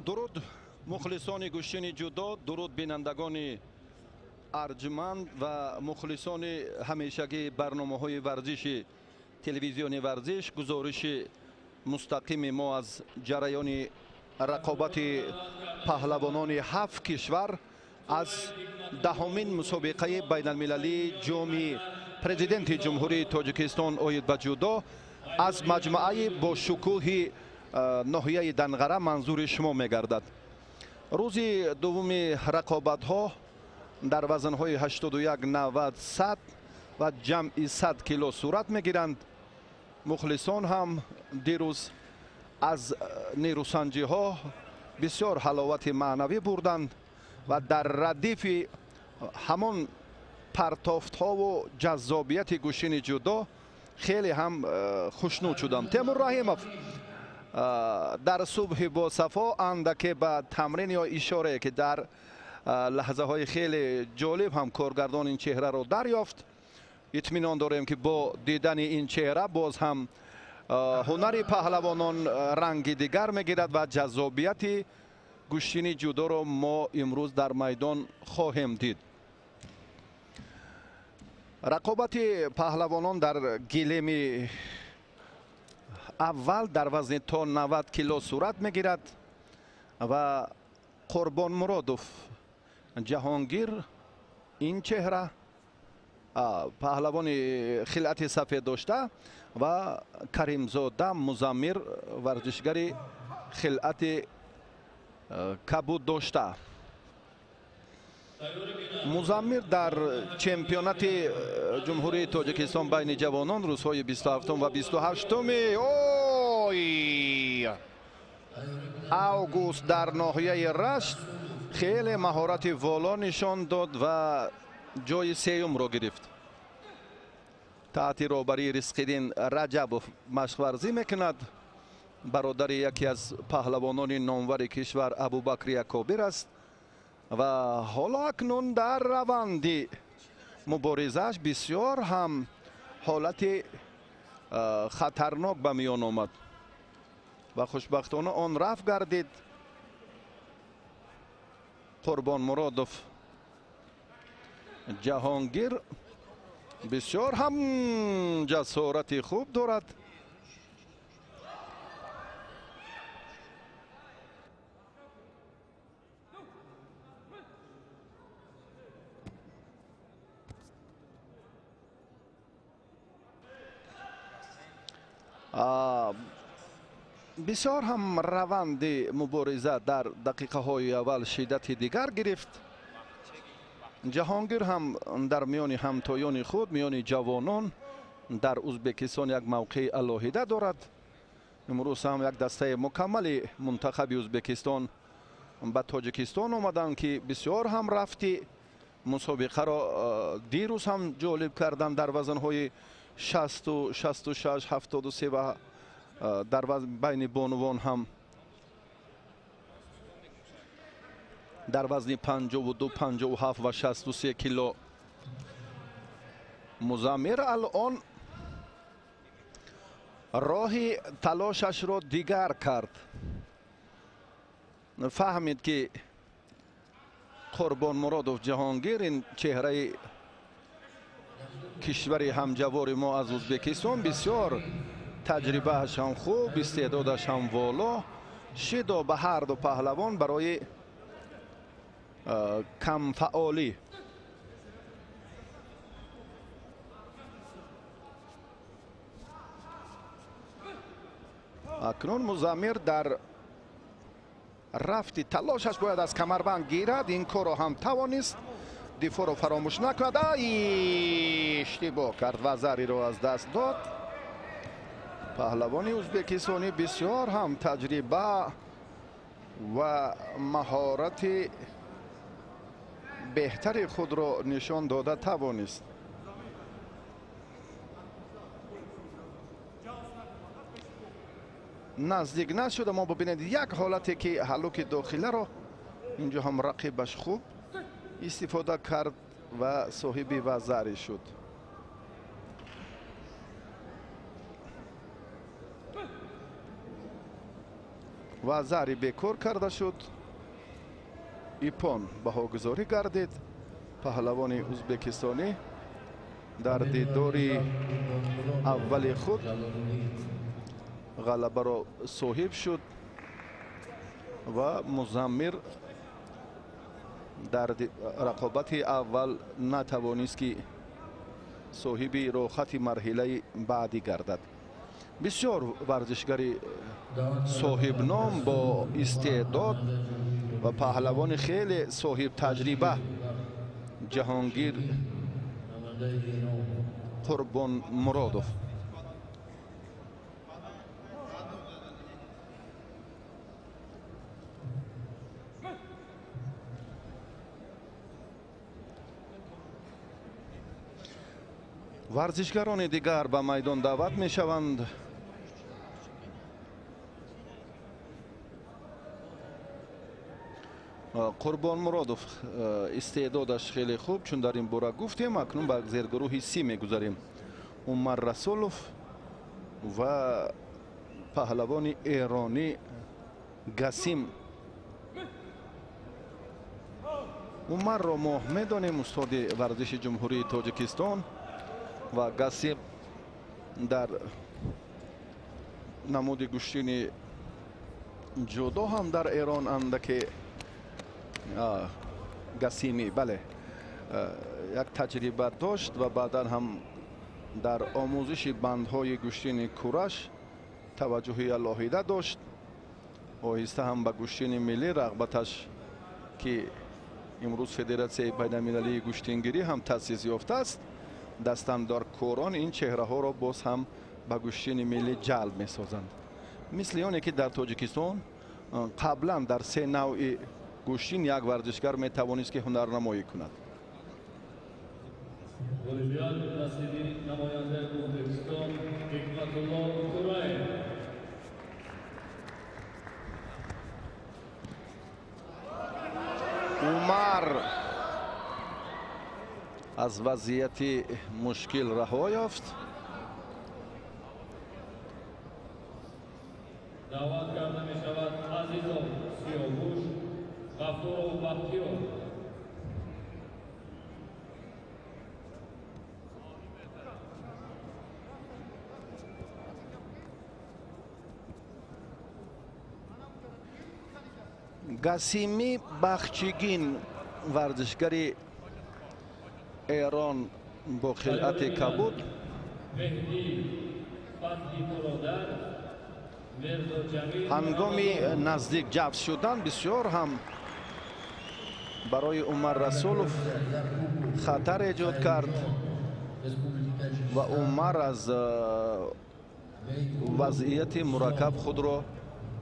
Дуруд мухлисони гӯштини ҷудо, дуруд бинандагони арҷманд ва мухлисони ҳамешагии барномаҳои варзиши телевизиони варзиш. Гузориши мустақими мо аз ҷараёни рақобати паҳлавонони ҳафт кишвар аз 10-умин мусобиқаи байналмилалии ҷоми президенти Ҷумҳурии Тоҷикистон оид ба ҷудо аз маҷмӯаи бошукӯҳи ноҳияи Данғара манзури шумо мегардад. Рӯзи дуввуми рақобатҳо дар вазнҳои 81, 90, 100 ва ҷамъи 100 кило сурат мегиранд. Мухлисон ҳам дирӯз аз нерӯсанҷиҳо бисёр ҳаловати маънавӣ бурданд ва дар радифи ҳамон партофтҳову ҷаззобияти гӯштини ҷудо хеле ҳам хушнуд шудам. Темур Раҳимов дар субҳи босафо андаке ба тамрин ё ишорае ки дар лаҳзаҳои хеле ҷолиб ҳам коргардон ин чеҳраро дарёфт. Итминон дорем ки бо дидани ин чеҳра боз ҳам ҳунари паҳлавонон ранги дигар мегирад ва ҷаззобияти гӯштини ҷудоро мо имрӯз дар майдон хоҳем дид. Рақобати паҳлавонон дар гилеми аввал дар вазни то 90 кило сурат мегирад ва Қурбонмуродов Ҷаҳонгир ин чеҳра паҳлавони хилъати сафед дошта ва Каримзода Музаммир варзишгари хилъати кабуд дошта. Музаммир дар чемпионати Ҷумҳурии Тоҷикистон байни ҷавонон рӯзҳои 27 ва 28 август дар ноҳияи Рашт хеле маҳорати воло нишон дод ва ҷои сеюмро гирифт. Таҳти роҳбарии Ризқиддин Раҷабов машқварзӣ мекунад. Бародари яке аз паҳлавонони номвари кишвар Абубакри Акобир аст ва ҳоло акнун дар раванди муборизааш бисёр ҳам ҳолати хатарнок ба миён омад ва хушбахтона он рафт гардид. Қурбонмуродов Ҷаҳонгир бисёр ҳам ҷасорати хуб дорад. Бисёр ҳам раванди мубориза дар дақиқаҳои аввал шиддати дигар гирифт. Ҷаҳонгир ҳам дар миёни ҳамтоёни худ, миёни ҷавонон дар Ӯзбекистон як мавқеи алоҳида дорад. Имрӯз ҳам як дастаи мукаммали мунтахаби Ӯзбекистон ба Тоҷикистон омаданд ки бисёр ҳам рафти мусобиқаро дирӯз ҳам ҷолиб карданд дар вазнҳои 60, 66, 73 ва дар байни бонувон ҳам дар вазни 52, 57 ва 63 кило. Музаммир алон роҳи талошашро дигар кард. Фаҳмид ки Қурбонмуродов Ҷаҳонгир ин чеҳраи кишвари ҳамҷавори мо аз Ӯзбекистон бисёр таҷрибааш ҳам хуб, истеъдодаш ҳам воло. Шидо ба ҳар ду паҳлавон барои камфаъолӣ. Акнун Музаммир дар рафти талошаш бояд аз камарбанд гирад. Ин корро ҳам тавонист. Дифоъро фаромӯш накард. Иштибоҳ кард ва зариро аз даст дод. Паҳлавони ӯзбекистонӣ бисёр ҳам таҷриба ва маҳорати беҳтари худро нишон дода тавонист. Наздик нашуд, аммо бибинед як ҳолате ки ҳалуки дохиларо инҷо ҳам рақибаш хуб истифода кард ва соҳиби вазарӣ шуд. Ва зари бекор карда шуд. Иппон баҳогузорӣ гардид. Паҳлавони узбекистонӣ дар дидори аввали худ ғалабаро соҳиб шуд ва Музаммир дар рақобати аввал натавонист, ки соҳиби роҳати марҳилаи баъдӣ гардад. Бисёр варзишгари соҳибном бо истеъдод ва паҳлавони хеле соҳибтаҷриба Ҷаҳонгир Қурбонмуродов. Варзишгарони дигар ба майдон даъват мешаванд. Қурбонмуродов истеъдодаш хеле хуб, чун дар ин бора гуфтем. Акнун ба зергурӯҳи Си мегузарем. Умар Расулов ва паҳлавони эронӣ Гасим. Умарро мо медонем, устоди варзиши Ҷумҳурии Тоҷикистон, ва Гасим дар намуди гӯштини ҷудо ҳам дар Эрон андаке Гасимӣ, бале, як таҷриба дошт ва баъдан ҳам дар омӯзиши бандҳои гӯштини кураш таваҷҷӯҳи алоҳида дошт. Оҳиста ҳам ба гӯштини миллӣ рағбаташ, ки имрӯз Федератсияи байналмилалии гӯштингирӣ ҳам таъсис ёфтааст, дастандаркорон ин чеҳраҳоро боз ҳам ба гӯштини миллӣ ҷалб месозанд. Мисли оне ки дар Тоҷикистон қаблан дар се навъи гӯштин як варзишгар метавонист, ки ҳунарнамоӣ кунад. Умар аз вазъияти мушкил раҳо ёфт. Даъват карда мешавад Азизов Сиёвуш, Ғафуров Бахтиёр. Гасимӣ Бахчигин, варзишгари Эрон бо хилъати кабуд. Ҳангоми наздик ҷабс шудан бисёр ҳам барои Умар Расулов хатар эҷод кард ва Умар аз вазъияти мураккаб худро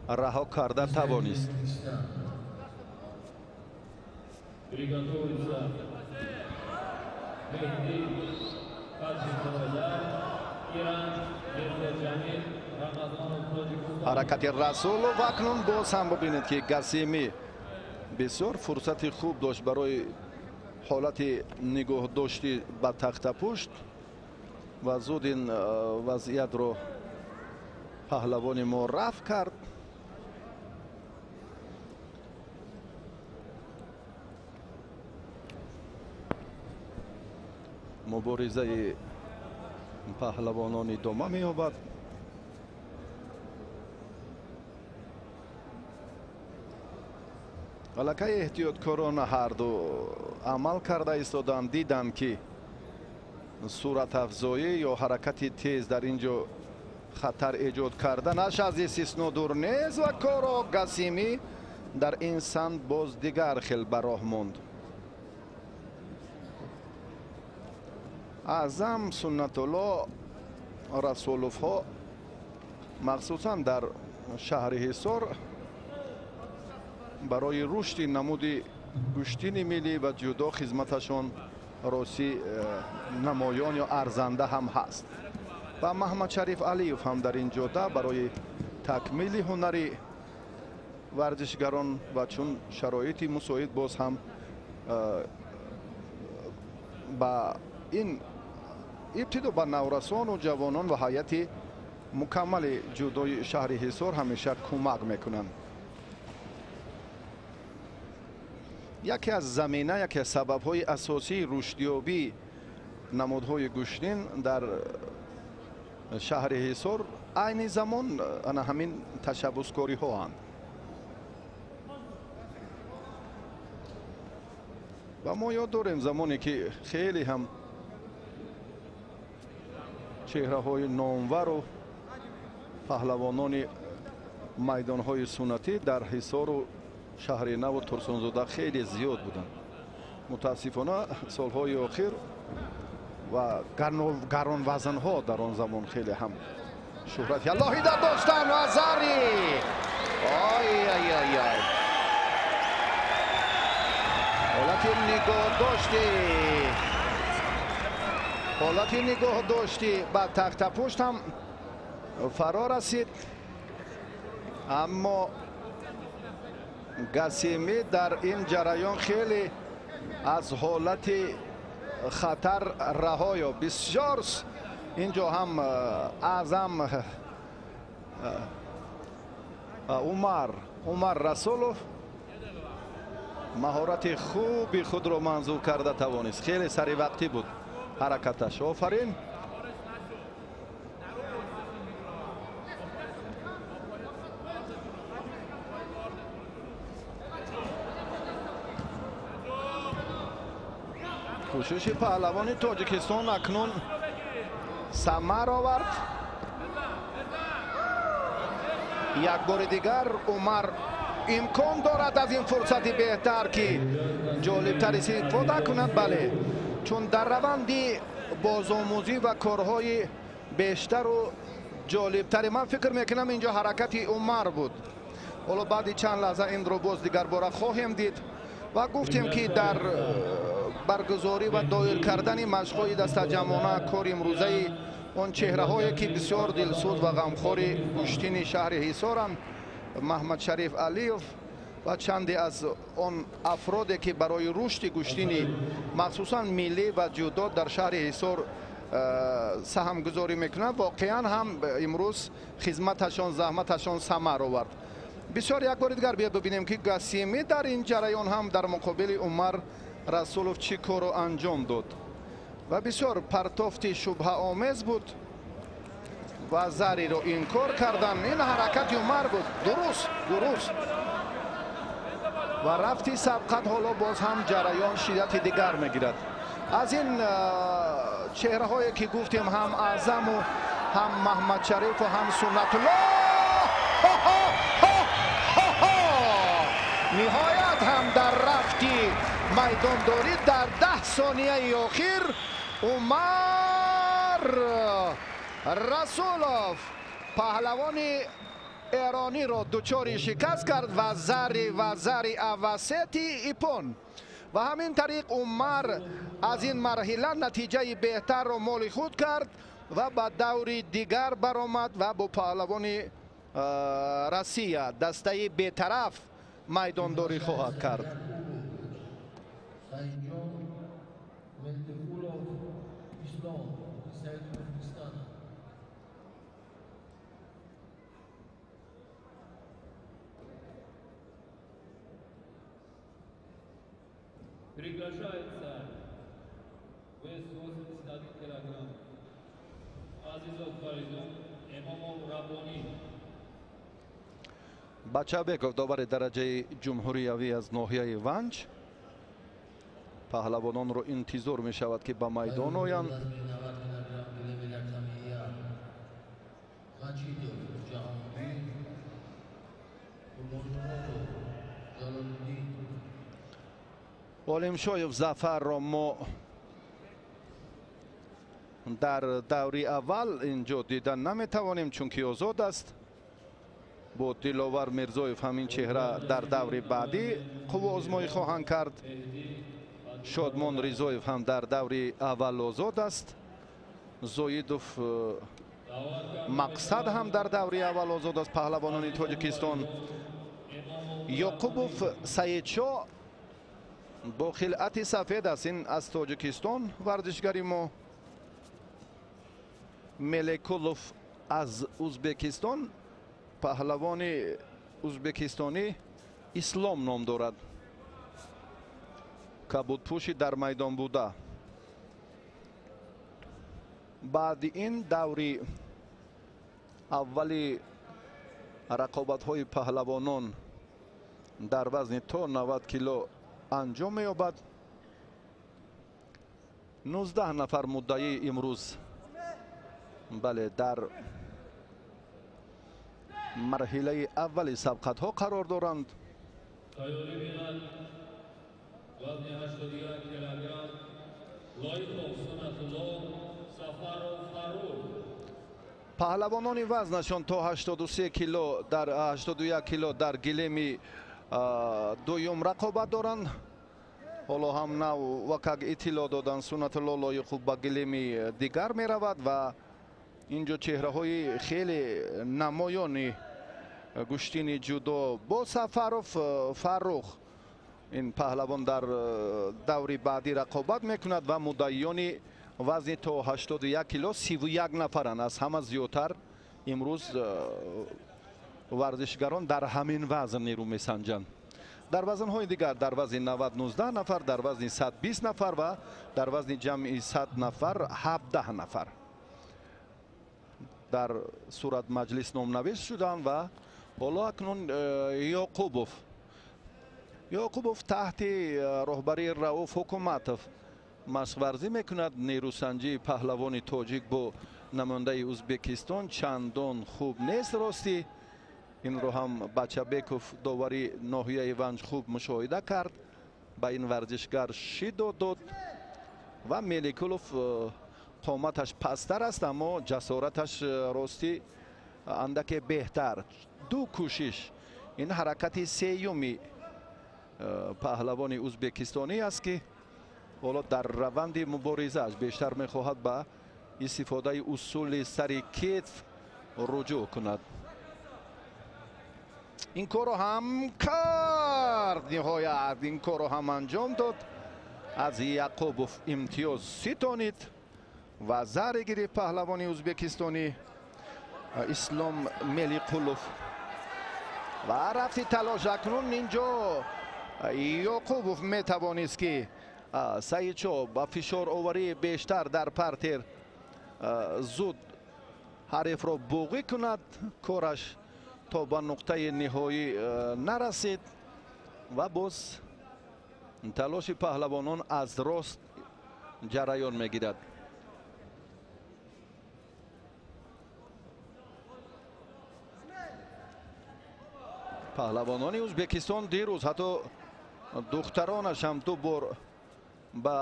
раҳо карда тавонист. Ҳаракати Расулов акнун боз ҳам бибинед, ки Гасимӣ бисёр фурсати хуб дошт барои ҳолати нигоҳдошти ба тахтапушт ва зуд ин вазъиятро паҳлавони мо рафт кард. Муборизаи паҳлавонон идома меёбад. Аллакай эҳтиёткорона ҳарду амал карда истоданд, диданд, ки суратафзоӣ ё ҳаракати тез дар ин ҷо хатар эҷод карданаш аз истисно дур нест ва коро Гасимӣ дар ин самт боз дигар хел ба роҳ монд. Аъзам Суннатулло Расуловҳо махсусан дар шаҳри Ҳисор барои рушди намуди гӯштини миллӣ ва ҷудо хизматашон росӣ намоён ё арзанда ҳам ҳаст. Ва Маҳмадшариф Алиев ҳам дар ин ҷода барои такмили ҳунари варзишгарон ва чун шароити мусоид боз ҳам ба ин ибтидо ба наврасону ҷавонон ва ҳайати мукаммали ҷудои шаҳри Ҳисор ҳамеша кӯмак мекунанд. Яке аз замина, яке аз сабабҳои асосии рушдёбии намудҳои гӯштин дар шаҳри Ҳисор айни замон ана ҳамин ташаббускориҳоанд. Ва мо ёд дорем замоне ки хеле ҳам чеҳраҳои номвару паҳлавонони майдонҳои суннатӣ дар Ҳисору шаҳри Наву Турсунзода хеле зиёд буданд. Мутаассифона солҳои охир ва гаронвазнҳо дар он замон хеле ҳам шӯҳрати алоҳида доштанд ва зари ой ой ой ой ҳолати нигоҳдошти ба тахтапушт ҳам фаро расид, аммо Гасимӣ дар ин ҷараён хеле аз ҳолати хатар раҳо ёфт. Бисёр инҷо ҳам Аъзам Умар Расулов маҳорати хуби худро манзур карда тавонист. Хеле саривақтӣ буд ҳаракаташ. Офарин. Кӯшиши паҳлавони Тоҷикистон акнун самар овард. Як бори дигар Умар имкон дорад аз ин фурсати беҳтар ки ҷолибтар истифода кунад. Бале, чун дар раванди бозомӯзӣ ва корҳои бештару ҷолибтаре ман фикр мекунам инҷо ҳаракати Умар буд. Ҳоло баъди чанд лаҳза инро боз дигарбора хоҳем дид ва гуфтем ки дар баргузорӣ ва доир кардани машқҳои дастаҷамъона кори имрӯзаи он чеҳраҳое ки бисёр дилсӯз ва ғамхори гӯштини шаҳри Ҳисоранд, Маҳмадшариф Алиев ва чанде аз он афроде ки барои рушди гӯштини махсусан миллӣ ва ҷудо дар шаҳри Ҳисор саҳмгузорӣ мекунанд, воқеан ҳам имрӯз хизматашон, заҳматашон самар овард. Бисёр як бори дигар биёд бибинем ки Гасимӣ дар ин ҷараён ҳам дар муқобили Умар Расулов чӣ корро анҷом дод ва бисёр партофти шубҳаомез буд ва зариро инкор кардан. Ин ҳаракати Умар буд. Дуруст ва рафти сабқат ҳоло боз ҳам ҷараён шиддати дигар мегирад. Аз ин чеҳраҳое ки гуфтем, ҳам Аъзаму ҳам Маҳмадшарифу ҳам Суннатулло, ниҳоят ҳам дар рафти майдондорӣ дар 10 сонияи охир Умар Расулов паҳлавони эрониро дучори шикаст кард ва зари авасети ипон. Ва ҳамин тариқ Умар аз ин марҳила натиҷаи беҳтарро моли худ кард ва ба даври дигар баромад ва бо паҳлавони Россия дастаи бетараф майдондорӣ хоҳад кард. Приглашается вес 81 килограмм Азизов Фаридун, Эмомов Раббонӣ. Бачабеков довари дараҷаи ҷумҳуриявӣ аз ноҳияи Ванҷ паҳлавононро интизор мешавад ки ба майдон оянд. Олимшоев Зафарро мо дар даври аввал инҷо дида наметавонем, чунки озод аст. Бо Диловар Мирзоев ҳамин чеҳра дар даври баъдӣ қувваозмоӣ хоҳанд кард. Шодмон Ризоев ҳам дар даври аввал озод аст. Зоидов Мақсад ҳам дар даври аввал озод аст. Паҳлавонони Тоҷикистон Ёқубов Саидшо бо хилъати сафед аст. Ин аз Тоҷикистон варзишгари мо. Мелекулов аз Узбекистон, паҳлавони узбекистонӣ Ислом ном дорад. Кабудпӯши дар майдон буда. Баъди ин даври аввали рақобатҳои паҳлавонон дар вазни то 90 кило анҷом меёбад. 19 нафар муддаӣ имрӯз бале дар марҳилаи аввали сабқатҳо қарор доранд. Вазни 81 килограмм Лоиқов Сунатулло, Сафаров Фаррух. Паҳлавонони вазнашон то 83 кило дар 81 кило дар гилеми дуюм рақобат доранд. Ҳоло ҳам нав ва как иттилоъ доданд, Сунатулло Лоиқов ба гилеми дигар меравад ва инҷо чеҳраҳои хеле намоёни гӯштини ҷудо бо Сафаров Фаррух. Ин паҳлавон дар даври баъдӣ рақобат мекунад ва муддаиёни вазни то 81 кило 31 нафаранд. Аз ҳама зиёдтар имрӯз варзишгарон дар ҳамин вазн нерӯ месанҷанд. Дар вазнҳои дигар дар вазни 90 19 нафар, дар вазни 120 нафар ва дар вазни ҷамъи 100 нафар 17 нафар дар сурат маҷлис номнавис шуданд ва ҳоло акнун Ёқубов таҳти роҳбарии Рауф Ҳукуматов машқварзӣ мекунад. Нерӯсанҷии паҳлавони тоҷик бо намояндаи Ӯзбекистон чандон хуб нест. Ростӣ инро ҳам Бачабеков довари ноҳияи Ванҷ хуб мушоҳида кард, ба ин варзишгар шидо дод ва Меликулов қоматаш пасттар аст, аммо ҷасораташ ростӣ андаке беҳтар. Ду кӯшиш, ин ҳаракати сеюми паҳлавони ӯзбекистонӣ аст ки ҳоло дар раванди муборизааш бештар мехоҳад ба истифодаи усули сари кетф руҷӯъ кунад. Ин корро ҳам кард, ниҳоят ин корро ҳам анҷом дод. Аз Яқубов имтиёз ситонид ва заре гирифт паҳлавони ӯзбекистонӣ Ислом Мелиқулов ва рафти талош. Акнун инҷо Ёқубов метавонист ки Саидшо ба фишороварии бештар дар партер зуд ҳарифро буғӣ кунад. Кораш то ба нуқтаи ниҳоӣ нарасид ва боз талоши паҳлавонон аз рост ҷараён мегирад. Паҳлавонони Ӯзбекистон дирӯз ҳатто духтаронаш ҳам ду бор ба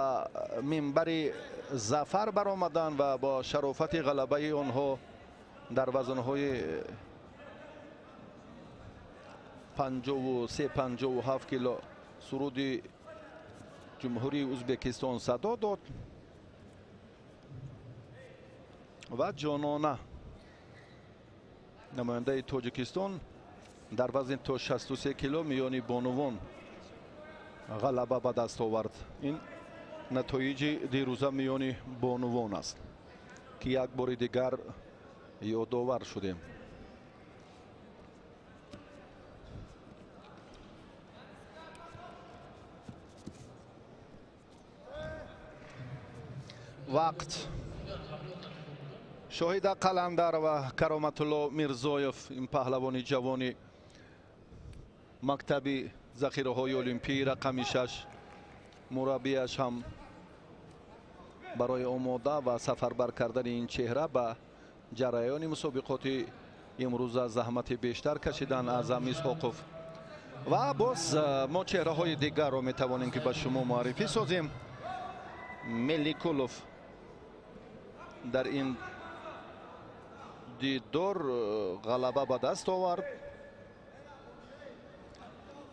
минбари зафар баромаданд ва бо шарофати ғалабаи онҳо дар вазнҳои 53 57 кило суруди ҷумҳурии Ӯзбекистон садо дод ва ҷонона намояндаи Тоҷикистон дар вазни то 63 кило миёни бонувон ғалаба ба даст овард. Ин натоиҷи дирӯза миёни бонувон аст ки як бори дигар ёдовар шудем. Вақт Шоҳида Қаландарова, Кароматулло Мирзоев, ин паҳлавони ҷавони мактаби захираҳои олимпии рақами 6, мураббияш ҳам барои омода ва сафарбар кардани ин чеҳра ба ҷараёни мусобиқоти имрӯза заҳмати бештар кашидан Аъзам Исҳоқов. Ва боз мо чеҳраҳои дигарро метавонем ки ба шумо муаррифӣ созем. Меликулов дар ин дидор ғалаба ба даст овард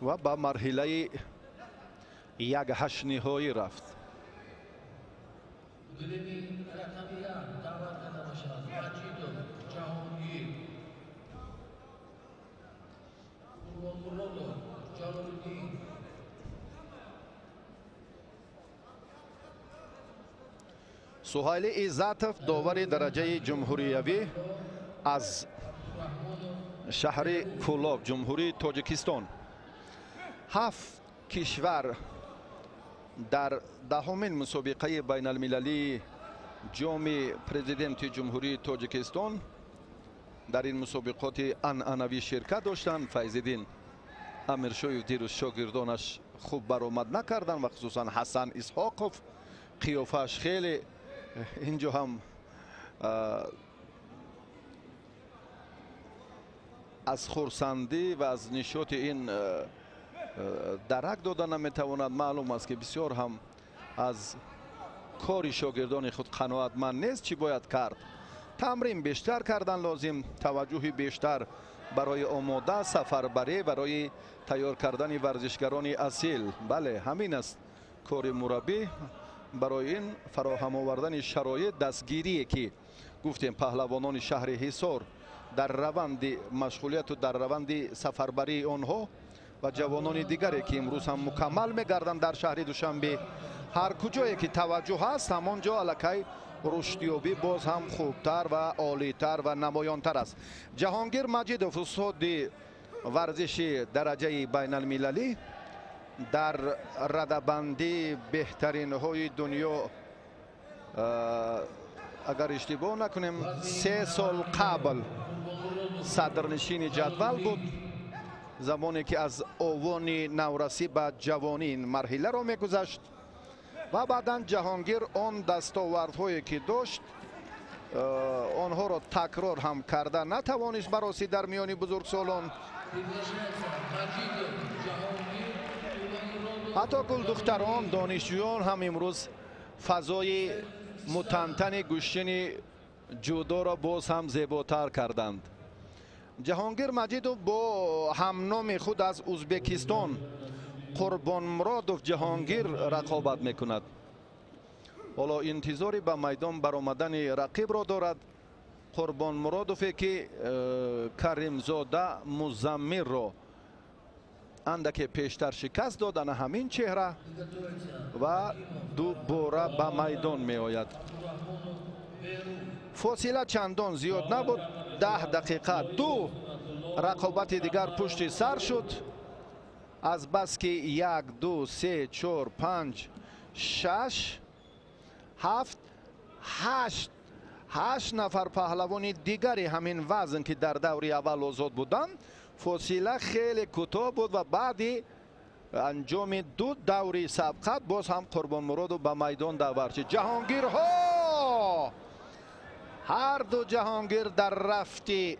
ва ба марҳилаи 1/8 ниҳоӣ рафт. Суҳайли Иззатов, довари дараҷаи ҷумҳуриявӣ аз шаҳри Кӯлоб, Ҷумҳурии Тоҷикистон. 7 кишвар Дар 10-умин мусобиқаи байналмилалии ҷоми президенти Ҷумҳурии Тоҷикистон дар ин мусобиқоти анъанавӣ ширкат доштанд. Файзиддин Амиршоев дирӯз шогирдонаш хуб баромад накарданд ва хусусан Ҳасан Исҳоқов қиёфааш хеле инҷо ҳам аз хурсандӣ ва аз нишоти ин дарак дода наметавонад. Маълум аст, ки бисёр ҳам аз кори шогирдони худ қаноатманд нест. Чӣ бояд кард? Тамрин бештар кардан лозим, таваҷҷӯҳи бештар барои омода сафарбарӣ, барои тайёр кардани варзишгарони асил. Бале, ҳамин аст кори мураббӣ, барои ин фароҳам овардани шароит, дастгирие ки гуфтем паҳлавонони шаҳри Ҳисор дар раванди машғулияту дар раванди сафарбарии онҳо ва ҷавонони дигаре ки имрӯз ҳам мукаммал мегарданд дар шаҳри Душанбе. Ҳар куҷое ки таваҷҷӯҳ ҳаст, ҳамон ҷо аллакай рушдёбӣ боз ҳам хубтар ва олитар ва намоёнтар аст. Ҷаҳонгир Маҷидов, устоди варзиши дараҷаи байналмилалӣ, дар радабандии беҳтаринҳои дунё, агар иштибоҳ накунем, 3 сол қабл садрнишини ҷадвал буд, замоне ки аз овони наврасӣ ба ҷавонӣ ин марҳиларо мегузашт ва баъдан Ҷаҳонгир он дастовардҳое ки дошт, онҳоро такрор ҳам карда натавонист баросӣ дар миёни бузургсолон. Ҳатто гулдухтарон, донишҷӯён ҳам имрӯз фазои мутантани гӯштини ҷудоро боз ҳам зеботар карданд. Ҷаҳонгир Маҷидов бо ҳамноми худ аз Узбекистон Қурбонмуродов Ҷаҳонгир рақобат мекунад. Ҳоло интизори ба майдон баромадани рақибро дорад. Қурбонмуродове ки Каримзода Музаммирро андаке пештар шикаст дод, ана ҳамин чеҳра, ва дубора ба майдон меояд. Фосила чандон зиёд набуд, 10 дақиқа. Ду рақобати дигар пушти сар шуд. Аз баски 1, 2, 3, 4, 5, 6, 7, 8, 8 нафар паҳлавони дигари ҳамин вазн ки дар даври аввал озод буданд, фосила хеле кӯтоҳ буд ва баъди анҷоми 2 даври сабқат боз ҳам Қурбонмуродов ба майдон даъват шуд. Ҷаҳонгирҳо, ҳар ду Ҷаҳонгир дар рафти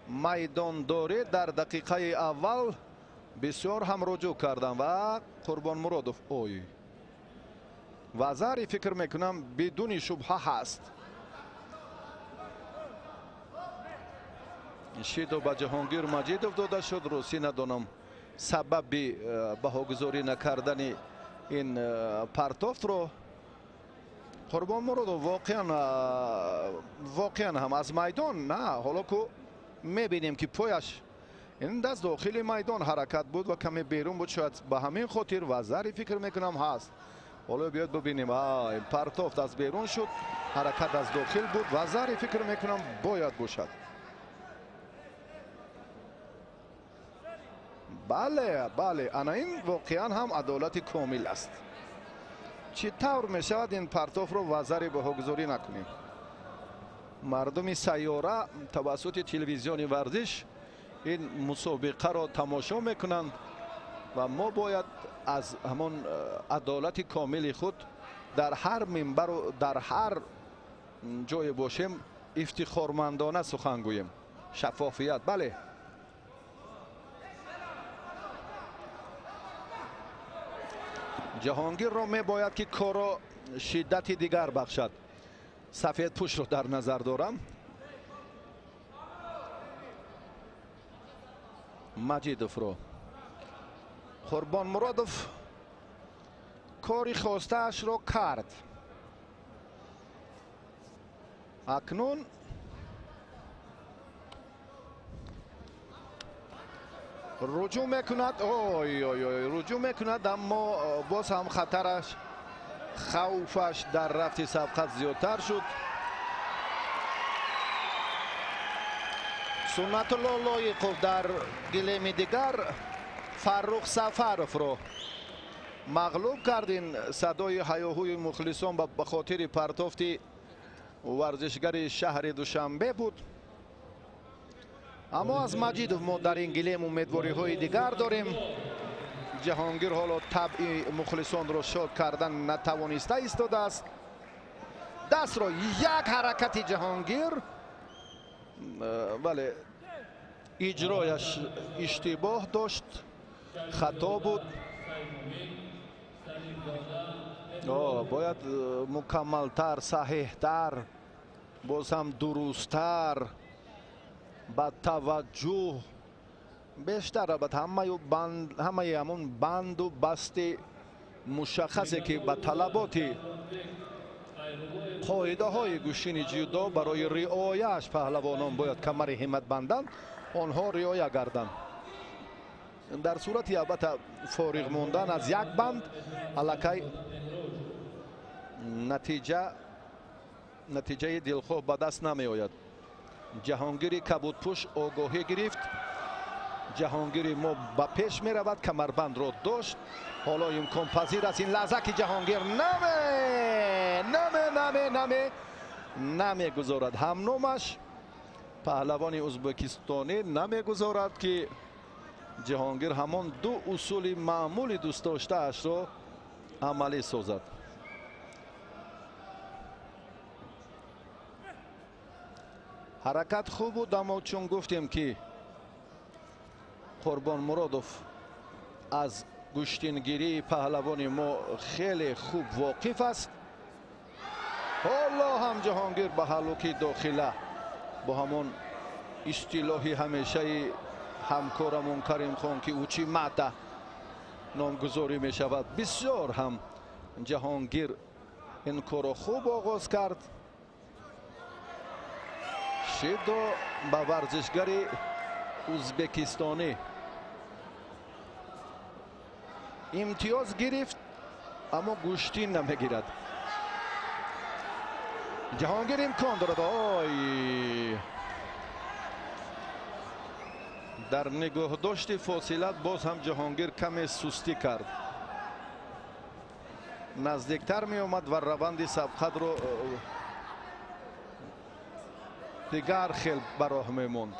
майдондорӣ дар дақиқаи аввал бисёр ҳам руҷӯъ карданд ва Қурбонмуродов ой вазари фикр мекунам бидуни шубҳа ҳаст. Шидо ба Ҷаҳонгир Маҷидов дода шуд. Русӣ надонам сабаби баҳогузорӣ накардани ин партофтро. Қурбонмуродов воқеан ҳам аз майдон на, ҳоло ку мебинем ки пояш ин даст дохили майдон ҳаракат буд ва каме берун буд, шояд ба ҳамин хотир вазари фикр мекунам ҳаст. Ҳоло биёд бибинем. Партофт аз берун шуд, ҳаракат аз дохил буд, вазари фикр мекунам бояд бошад. Бале, бале, ана ин воқеан ҳам адолати комил аст. Чӣ тавр мешавад ин партофро вазари баҳогузорӣ накунем? Мардуми сайёра тавассути телевизиони варзиш ин мусобиқаро тамошо мекунанд ва мо бояд аз ҳамон адолати комили худ дар ҳар минбару дар ҳар ҷое бошем ифтихормандона сухан гӯем. Шаффофият, бале. Ҷаҳонгирро мебояд ки корро шиддати дигар бахшад. Сафедпӯшро дар назар дорам. Маҷидовро. Қурбонмуродов кори хостаашро кард. Акнун руҷӯъ мекунад. Ой ой ой, руҷӯъ мекунад, аммо боз ҳам хатараш, хавфаш дар рафти сабқат зиёдтар шуд. Суннатулло Лоиқов дар гилеми дигар Фаррух Сафаровро Мағлуб кард. Ин садои ҳаёҳӯи мухлисон ба хотири партофти варзишгари шаҳри Душанбе буд. Аммо аз Маҷидов мо дар ин гилем умедвориҳои дигар дорем. Ҷаҳонгир ҳоло табъи мухлисонро шод кардан натавониста истодааст. Дастро як ҳаракати Ҷаҳонгир, бале, иҷрояш иштибоҳ дошт, хато буд. Бояд мукаммалтар, саҳеҳтар, боз ҳам дурусттар, ба таваҷҷӯҳ бештар. Албатта ҳамаи ҳамон банду басти мушаххасе ки ба талаботи қоидаҳои гӯштини ҷудо барои риояаш паҳлавонон бояд камари ҳиммат банданд, онҳо риоя гарданд. Дар сурати албатта фориғ мондан аз як банд аллакай натиҷаи дилхоҳ ба даст намеояд. Ҷаҳонгири кабудпӯш огоҳӣ гирифт. Ҷаҳонгири мо ба пеш меравад, камарбандро дошт. Ҳоло имконпазир аст ин лаҳза ки Ҷаҳонгир наме наме наме наме намегузорад. Ҳамномаш паҳлавони ӯзбекистонӣ намегузорад ки Ҷаҳонгир ҳамон ду усули маъмули дӯстдоштаашро амалӣ созад. Ҳаракат хуб буд, аммо чун гуфтем ки Қурбон Муродов аз гӯштингирии паҳлавони мо хеле хуб воқиф аст. Ҳоло ҳам Ҷаҳонгир ба ҳалуки дохила бо ҳамон истилоҳи ҳамешаи ҳамкорамон Каримхон ки учи мата номгузорӣ мешавад, бисёр ҳам Ҷаҳонгир ин корро хуб оғоз кард. Шидо ба варзишгари ӯзбекистонӣ имтиёз гирифт, аммо гӯштин намегирад. Ҷаҳонгир имкон дорад. Ой, дар нигоҳдошти фосила боз ҳам Ҷаҳонгир каме сустӣ кард. Наздиктар меомад ва раванди сабқатро дигар хел ба роҳ мемонд.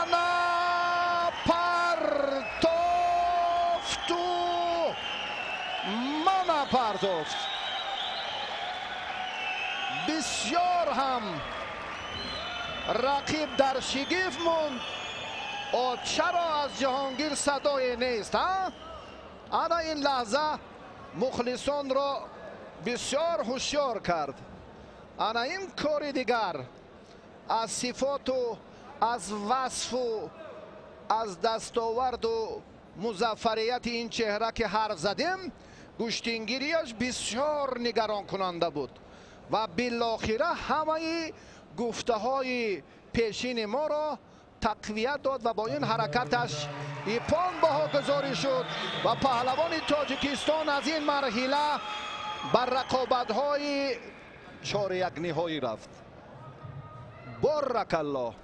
Ана партофту, мана партофт. Бисёр ҳам рақиб дар шигифт монд. Чаро аз Ҷаҳонгир садое нест? Ана ин лаҳза мухлисонро бисёр ҳушёр кард. Ана ин кори дигар аз сифоту аз васфу аз дастоварду музаффарияти ин чеҳра ки ҳарф задем, гӯштингирияш бисёр нигаронкунанда буд ва билохира ҳамаи гуфтаҳои пешини моро тақвият дод ва бо ин ҳаракаташ ипон баҳогузорӣ шуд ва паҳлавони Тоҷикистон аз ин марҳила ба рақобатҳои 4-1 ниҳоӣ рафт. Боракаллоҳ.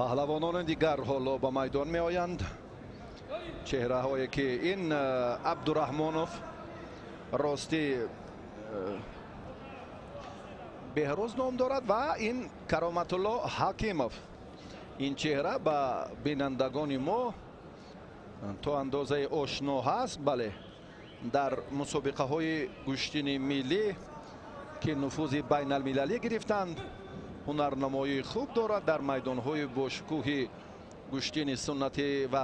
Паҳлавонони дигар ҳоло ба майдон меоянд. Чеҳраҳое ки ин Абдураҳмонов, ростӣ Беҳрӯз ном дорад, ва ин Кароматулло Ҳакимов. Ин чеҳра ба бинандагони мо то андозаи ошно ҳаст. Бале, дар мусобиқаҳои гӯштини миллӣ ки нуфузи байналмилалӣ гирифтанд, ҳунарнамоии хуб дорад. Дар майдонҳои бошкӯҳи гӯштини суннатӣ ва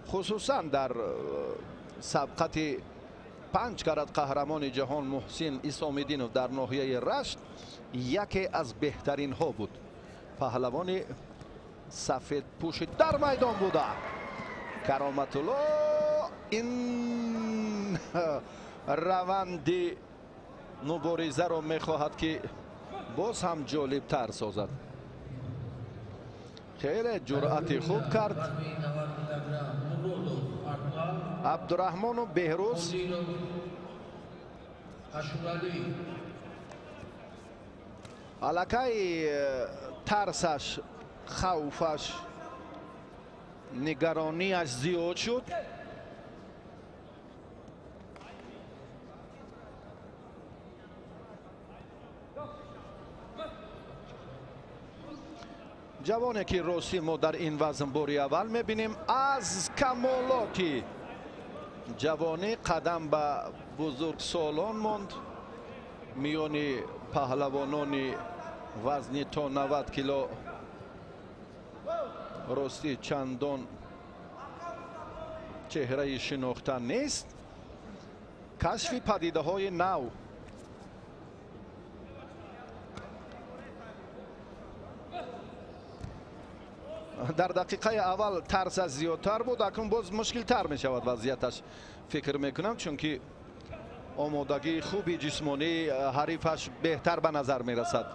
Хусусан дар сабқати 5 карат қаҳрамони ҷаҳон Муҳсин Исомиддинов дар ноҳияи Рашт яке аз беҳтаринҳо буд. Паҳлавони сафедпӯши дар майдон буда. Кароматулло ин раванди муборизаро мехоҳад ки боз ҳам ҷолибтар созад. Хеле ҷуръати хуб кард. Абдураҳмону Беҳрӯз аллакай тарсаш, хавфаш, нигаронияш зиёд шуд. Ҷавоне ки ростӣ мо дар ин вазн бори аввал мебинем, аз камолоти ҷавонӣ қадам ба бузургсолон монд. Миёни паҳлавонони вазни то 90 кило ростӣ чандон чеҳраи шинохта нест. Кашфи падидаҳои нав. Дар дақиқаи аввал тарсаш зиёдтар буд, акнун боз мушкилтар мешавад вазъияташ, фикр мекунам, чунки омодагии хуби ҷисмонии ҳарифаш беҳтар ба назар мерасад.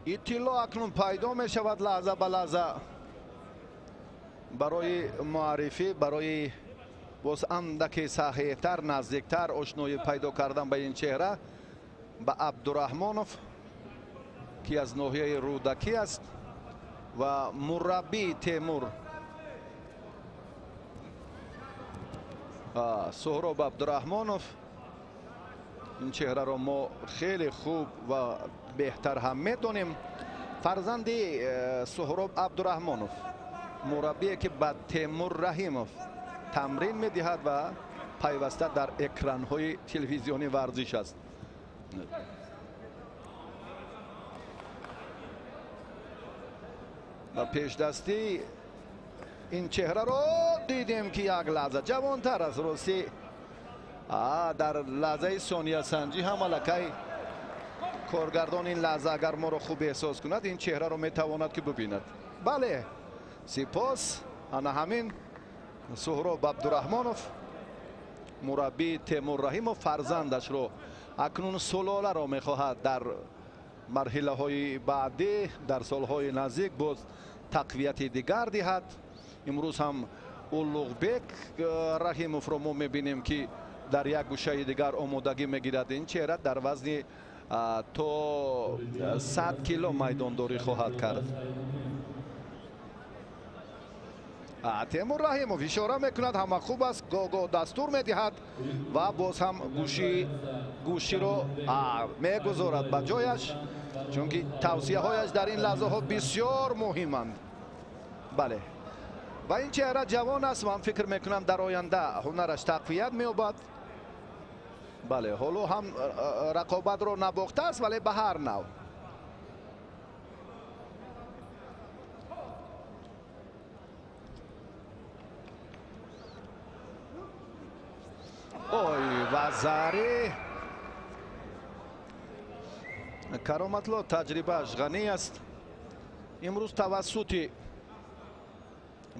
Иттилоъ акнун пайдо мешавад лаҳза ба лаҳза барои муаррифӣ, барои боз андаке саҳеҳтар, наздиктар ошноӣ пайдо кардан ба ин чеҳра, ба Абдураҳмонов, ки аз ноҳияи Рӯдакӣ аст ва мураббии Темур Суҳроб Абдураҳмонов. Ин чеҳраро мо хеле хуб ва беҳтар ҳам медонем. Фарзанди Суҳроб Абдураҳмонов, мураббие ки ба Темур Раҳимов тамрин медиҳад ва пайваста дар экранҳои телевизиони варзиш аст. Ва пешдастӣ ин чеҳраро дидем ки як лаҳза ҷавонтар аст. Ростӣ дар лаҳзаи сониясанҷӣ ҳам аллакай коргардон ин лаҳза агар моро хуб эҳсос кунад, ин чеҳраро метавонад ки бибинад. Бале, сипос. Ана ҳамин Суҳроб Абдураҳмонов, мураббии Темур Раҳимов, фарзандашро акнун сулоларо мехоҳад дар марҳилаҳои баъдӣ, дар солҳои наздик боз тақвияти дигар диҳад. Имрӯз ҳам Улуғбек Раҳимовро мо мебинем ки дар як гӯшаи дигар омодагӣ мегирад. Ин чеҳра дар вазни то 100 кило майдондорӣ хоҳад кард. Темур Раҳимов ишора мекунад, ҳама хуб аст, гоҳ-гоҳ дастур медиҳад ва боз ҳам гӯширо мегузорад ба ҷояш, чунки тавсияҳояш дар ин лаҳзаҳо бисёр муҳиманд. Бале, ва ин чеҳра ҷавон аст, ман фикр мекунам дар оянда ҳунараш тақвият меёбад. Бале, ҳоло ҳам рақобатро набохтааст, вале ба ҳар нав. Ой, вазари Кароматло таҷрибааш ғанӣ аст. Имрӯз тавассути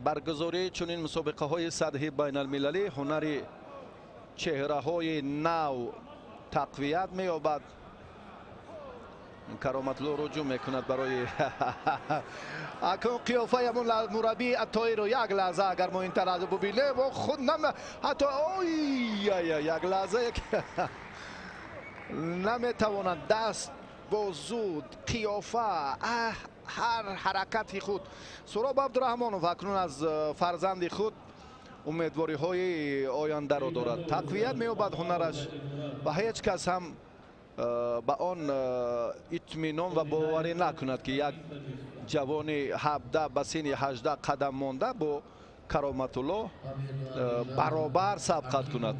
баргузории чунин мусобиқаҳои сатҳи байналмилалӣ ҳунари чеҳраҳои нав тақвият меёбад. Кароматло руҷӯъ мекунад барои акун қиёфаи ҳамон мураббии Аттоиро як лаҳза агар мо ин тараф бубинем, худ ҳатто ой як лаҳза наметавонад даст, бозу, қиёфа, ҳар ҳаракати худ. Суҳроб Абдураҳмонов акнун аз фарзанди худ умедвориҳои ояндаро дорад. Тақвият меёбад ҳунараш ва ҳеҷ кас ҳам Ба он итминон ва боварӣ накунад, ки як ҷавони 17 ба синни 18 қадам монда бо Кароматулло баробар сабқат кунад.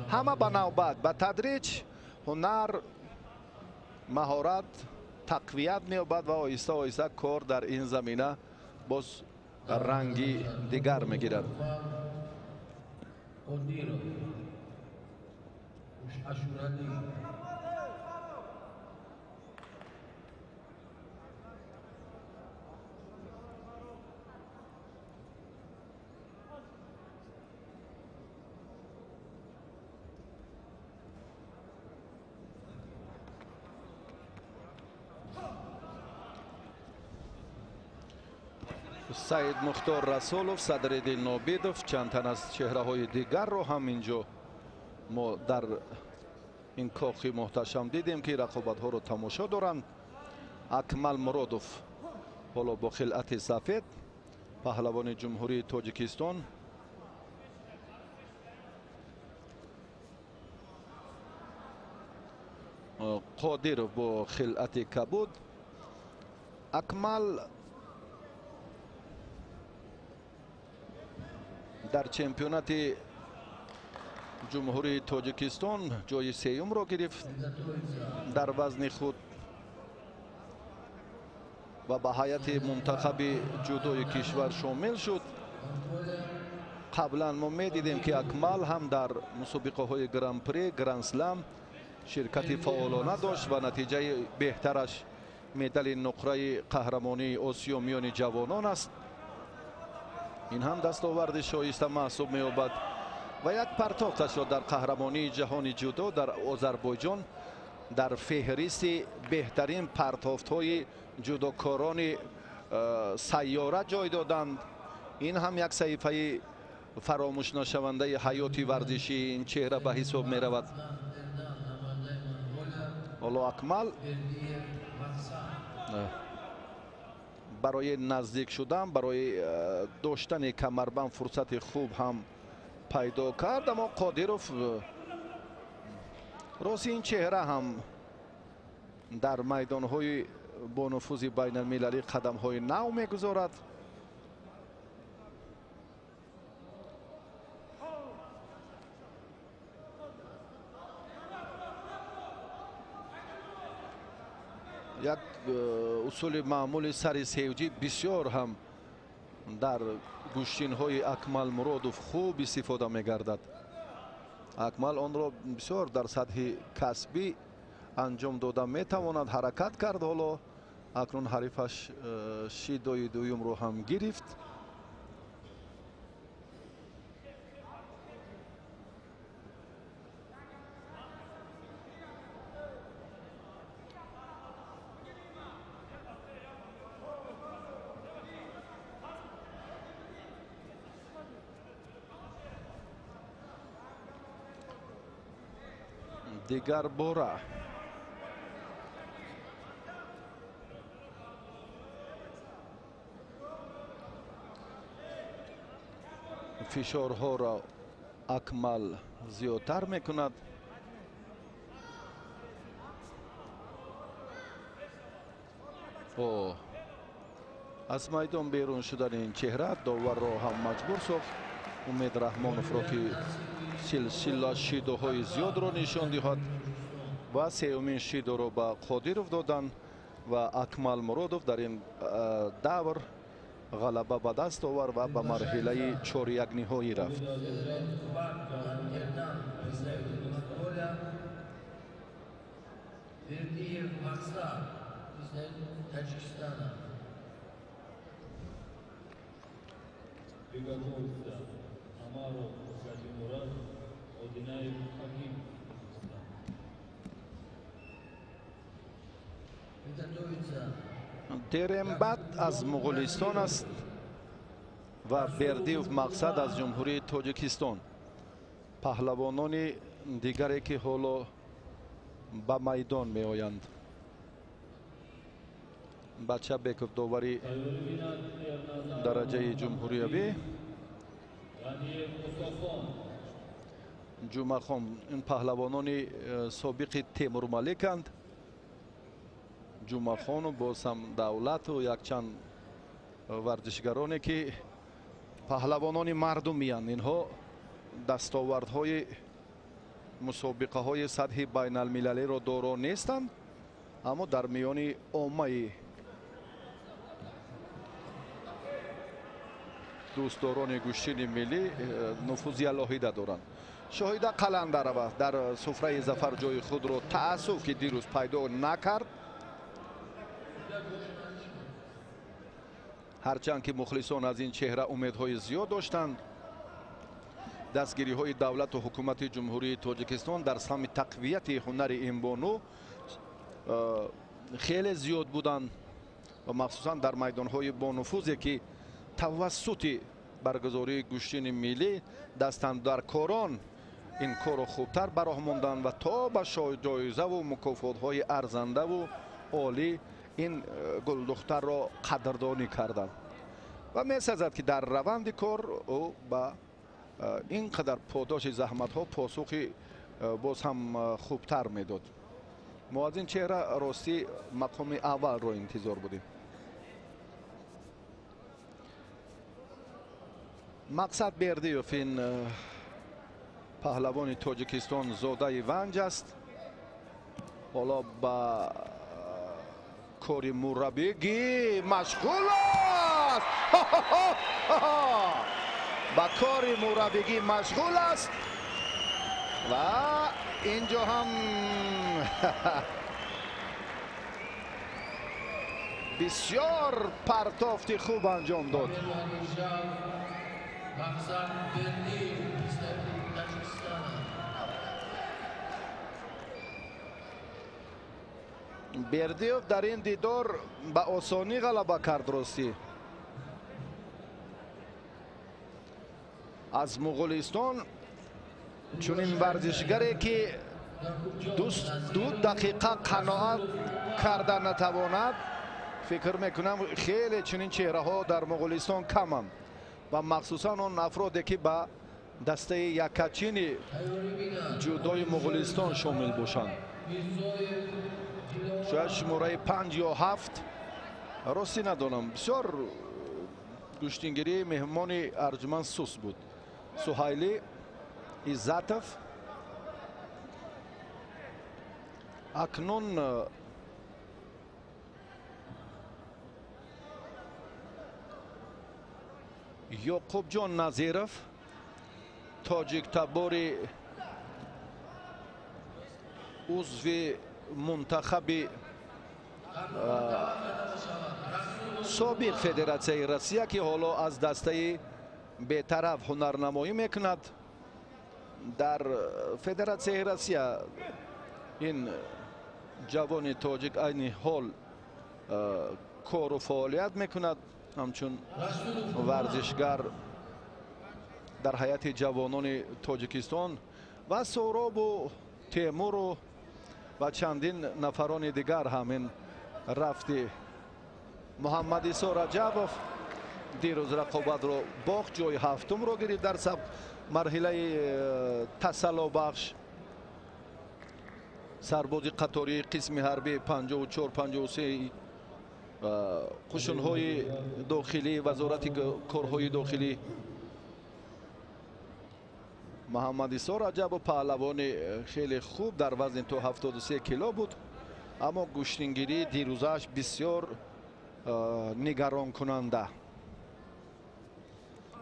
Ҳама ба навбат, ба тадриҷ ҳунар, маҳорат тақвият меёбад ва оҳиста оҳиста кор дар ин замина боз ранги дигар мегирад. Саид Мухтор Расулов, Садриддин Нобидов, чанд тан аз чеҳраҳои дигарро ҳам инҷо мо дар ин кохи муҳташам дидем, ки рақобатҳоро тамошо доранд. Акмал Муродов ҳоло бо хилъати сафед, паҳлавони Ҷумҳурии Тоҷикистон. Қодиров бо хилъати кабуд. Акмал дар чемпионати Ҷумҳурии Тоҷикистон ҷои сеюмро гирифт дар вазни худ ва ба ҳайати мунтахаби ҷудои кишвар шомил шуд. Қаблан мо медидем, ки Акмал ҳам дар мусобиқаҳои Гран-при, Гранд-слам ширкати фаъолона дошт ва натиҷаи беҳтараш медали нуқраи қаҳрамонии Осиё миёни ҷавонон аст. Ин ҳам дастоварди шоиста маҳсуб меёбад ва як партофташро дар қаҳрамонии ҷаҳони ҷудо дар Озарбойҷон дар феҳристи беҳтарин партофтҳои ҷудокорони сайёра ҷой доданд. Ин ҳам як саҳифаи фаромӯшнашавандаи ҳаёти варзишии ин чеҳра ба ҳисоб меравад. Ҳоло Акмал барои наздик шудан, барои доштани камарбанд фурсати хуб ҳам пайдо кард, аммо Қодиров рости ин чеҳра ҳам дар майдонҳои бонуфузи байналмилалӣ қадамҳои нав мегузорад. Як усули маъмули сари севҷӣ бисёр ҳам дар гӯштинҳои Акмал Муродов хуб истифода мегардад. Акмал онро бисёр дар сатҳи касбӣ анҷом дода метавонад. Ҳаракат кард, ҳоло акнун ҳарифаш шидои дуюмро ҳам гирифт. Дигар бора фишорҳоро Акмал зиёдтар мекунад. Аз майдон берун шудани ин чеҳра доварро ҳам маҷбур сохт. Умед Раҳмоновро, ки силсила шидоҳои зиёдро нишон диҳад ва сеюмин шидоро ба Қодиров доданд ва Акмал Муродов дар ин давр ғалаба ба даст овард ва ба марҳилаи чорякниҳоӣ рафт. Дерембат аз Муғулистон аст ва Бердиев Мақсад аз Ҷумҳурии Тоҷикистон. Паҳлавонони дигаре, ки ҳоло ба майдон меоянд. Бачабеков довари дараҷаи ҷумҳуриявӣ, Ҷумъахон ин паҳлавонони собиқи Темурмаликанд. Ҷумъахону боз ҳам Давлату якчанд варзишгароне ки паҳлавонони мардумиянд. Инҳо дастовардҳои мусобиқаҳои сатҳи байналмилалиро доро нестанд, аммо дар миёни оммаи дӯстдорони гӯштини миллӣ нуфузи алоҳида доранд. Шоҳида Қаландарова дар суфраи зафар ҷои худро таассуф ки дирӯз пайдо накард. Ҳарчанд ки мухлисон аз ин чеҳра умедҳои зиёд доштанд, дастгириҳои давлату ҳукумати Ҷумҳурии Тоҷикистон дар самти тақвияти ҳунари ин бону хеле зиёд буданд ва махсусан дар майдонҳои бонуфузе ки тавассути баргузории гӯштини миллӣ дастандаркорон ин корро хубтар ба роҳ монданд ва то ба ҷоизаву мукофотҳои арзандаву олӣ ин гулдухтарро қадрдонӣ карданд. Ва месазад ки дар раванди кор ӯ ба ин қадар подоши заҳматҳо посухи боз ҳам хубтар медод. Мо аз ин чеҳра ростӣ мақоми аввалро интизор будем. Мақсад Бердиев ин паҳлавони Тоҷикистон зодаи Ванҷ аст. Ҳоло ба кори мураббигӣ машғул аст. Ба кори мураббигӣ машғул аст ва инҷо ҳам бисёр партофти хуб анҷом дод. Бердиев дар ин дидор ба осонӣ ғалаба кард. Ростӣ аз Муғулистон чунин варзишгаре ки ду дақиқа қаноат карда натавонад, фикр мекунам хеле чунин чеҳраҳо дар Муғулистон каманд ва махсусан он афроде ки ба дастаи якачини ҷудои Муғулистон шомил бошанд. Шояд шумораи 5 ё 7 ростӣ надонам. Бисёр гӯштингирии меҳмони арҷуманд сус буд. Суҳайлӣ Иззатов акнун Ёқубҷон Назиров тоҷиктабори узви мунтахаби собиқ Федератсияи Россия ки ҳоло аз дастаи бетараф ҳунарнамоӣ мекунад. Дар Федератсияи Россия ин ҷавони тоҷик айни ҳол кору фаъолият мекунад ҳамчун варзишгар дар ҳайати ҷавонони Тоҷикистон ва Соҳробу Темуру ва чандин нафарони дигар ҳамин рафти. Муҳаммадисо Раҷабов дирӯз рақобатро бохт, ҷои ҳафтумро гирифт дар марҳилаи тасаллобахш. Сарбози қатории қисми ҳарбии 54-53 қушунҳои дохилӣ вазорати корҳои дохилӣ. Муҳаммадисо Раҷабов паҳлавони хеле хуб дар вазни то 73 кило буд, аммо гӯштингирии дирӯзааш бисёр нигаронкунанда.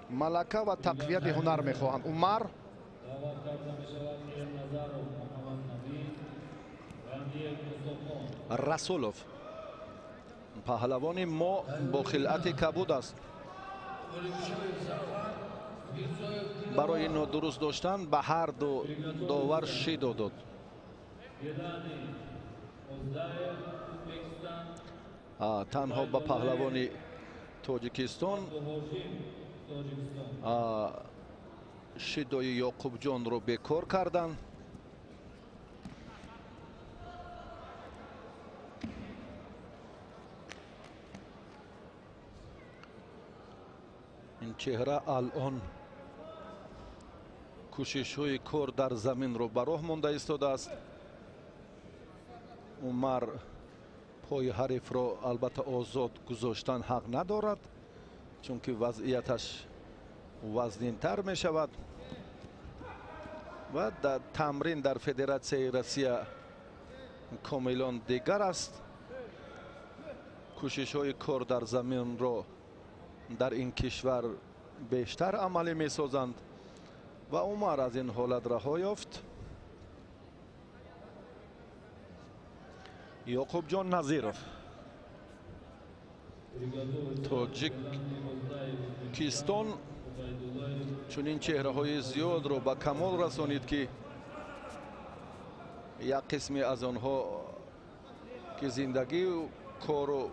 Малака ва тақвияти ҳунар мехоҳанд. Умар Расулов паҳлавони мо бо хилъати кабуд аст. Барои нодуруст доштан ба ҳар ду довар шидо дод. Танҳо ба паҳлавони Тоҷикистон шидои Ёқубҷонро бекор карданд. Ин чеҳра алон Кӯшишҳои кор дар заминро ба роҳ монда истодааст. Умар пои ҳарифро албатта озод гузоштан ҳақ надорад, чунки вазъияташ вазнинтар мешавад ва дар тамрин дар Федератсияи Россия комилан дигар аст. Кӯшишҳои кор дар заминро дар ин кишвар бештар амалӣ месозанд ва Умар аз ин ҳолат раҳо ёфт. Ёқубҷон Назиров, Тоҷикистон чунин чеҳраҳои зиёдро ба камол расонид, ки як қисме аз онҳо ки зиндагию кору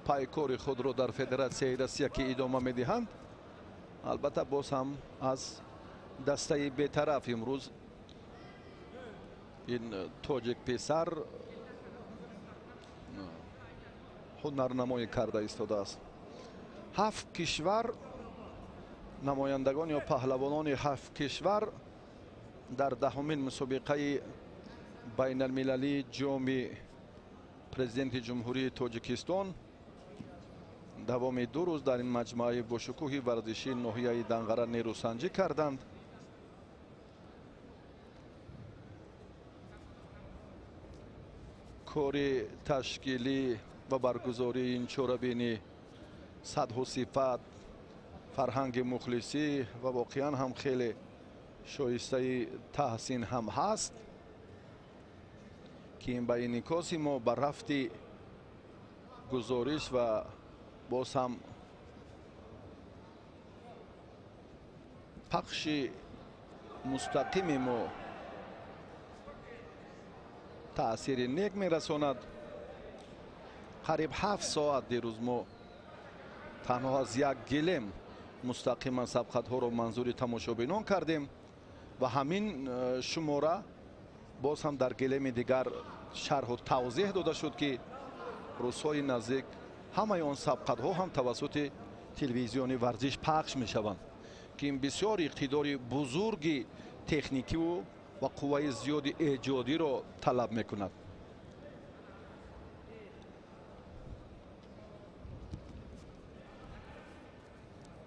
пайкори худро дар Федератсияи Россия ки идома медиҳанд, албатта боз ҳам аз дастаи бетараф имрӯз ин тоҷик писар ҳунарнамоӣ карда истодааст. 7 кишвар намояндагон ё паҳлавонони 7 кишвар дар 10-умин мусобиқаи байналмилалии ҷоми президенти Ҷумҳурии Тоҷикистон давоми 2 рӯз дар ин маҷмӯаи бошукӯҳи варзишии ноҳияи Данғара нерӯсанҷӣ карданд. Кори ташкилӣ ва баргузории ин чорабинӣ сатҳу сифат, фарҳанги мухлисӣ ва воқеан ҳам хеле шоистаи таҳсин ҳам ҳаст, ки ин ба инъикоси мо ба рафти гузориш ва боз ҳам пахши мустақими мо таъсири нек мерасонад. Қариб 7 соат дирӯз мо танҳо аз як гилем мустақиман сабқатҳоро манзури тамошобинон кардем ва ҳамин шумора боз ҳам дар гилеми дигар шарҳу тавзеҳ дода шуд, ки рӯзҳои наздик ҳамаи он сабқатҳо ҳам тавассути телевизиони варзиш пахш мешаванд, ки ин бисёр иқтидори бузурги техникиву ва қувваи зиёди эҷодиро талаб мекунад.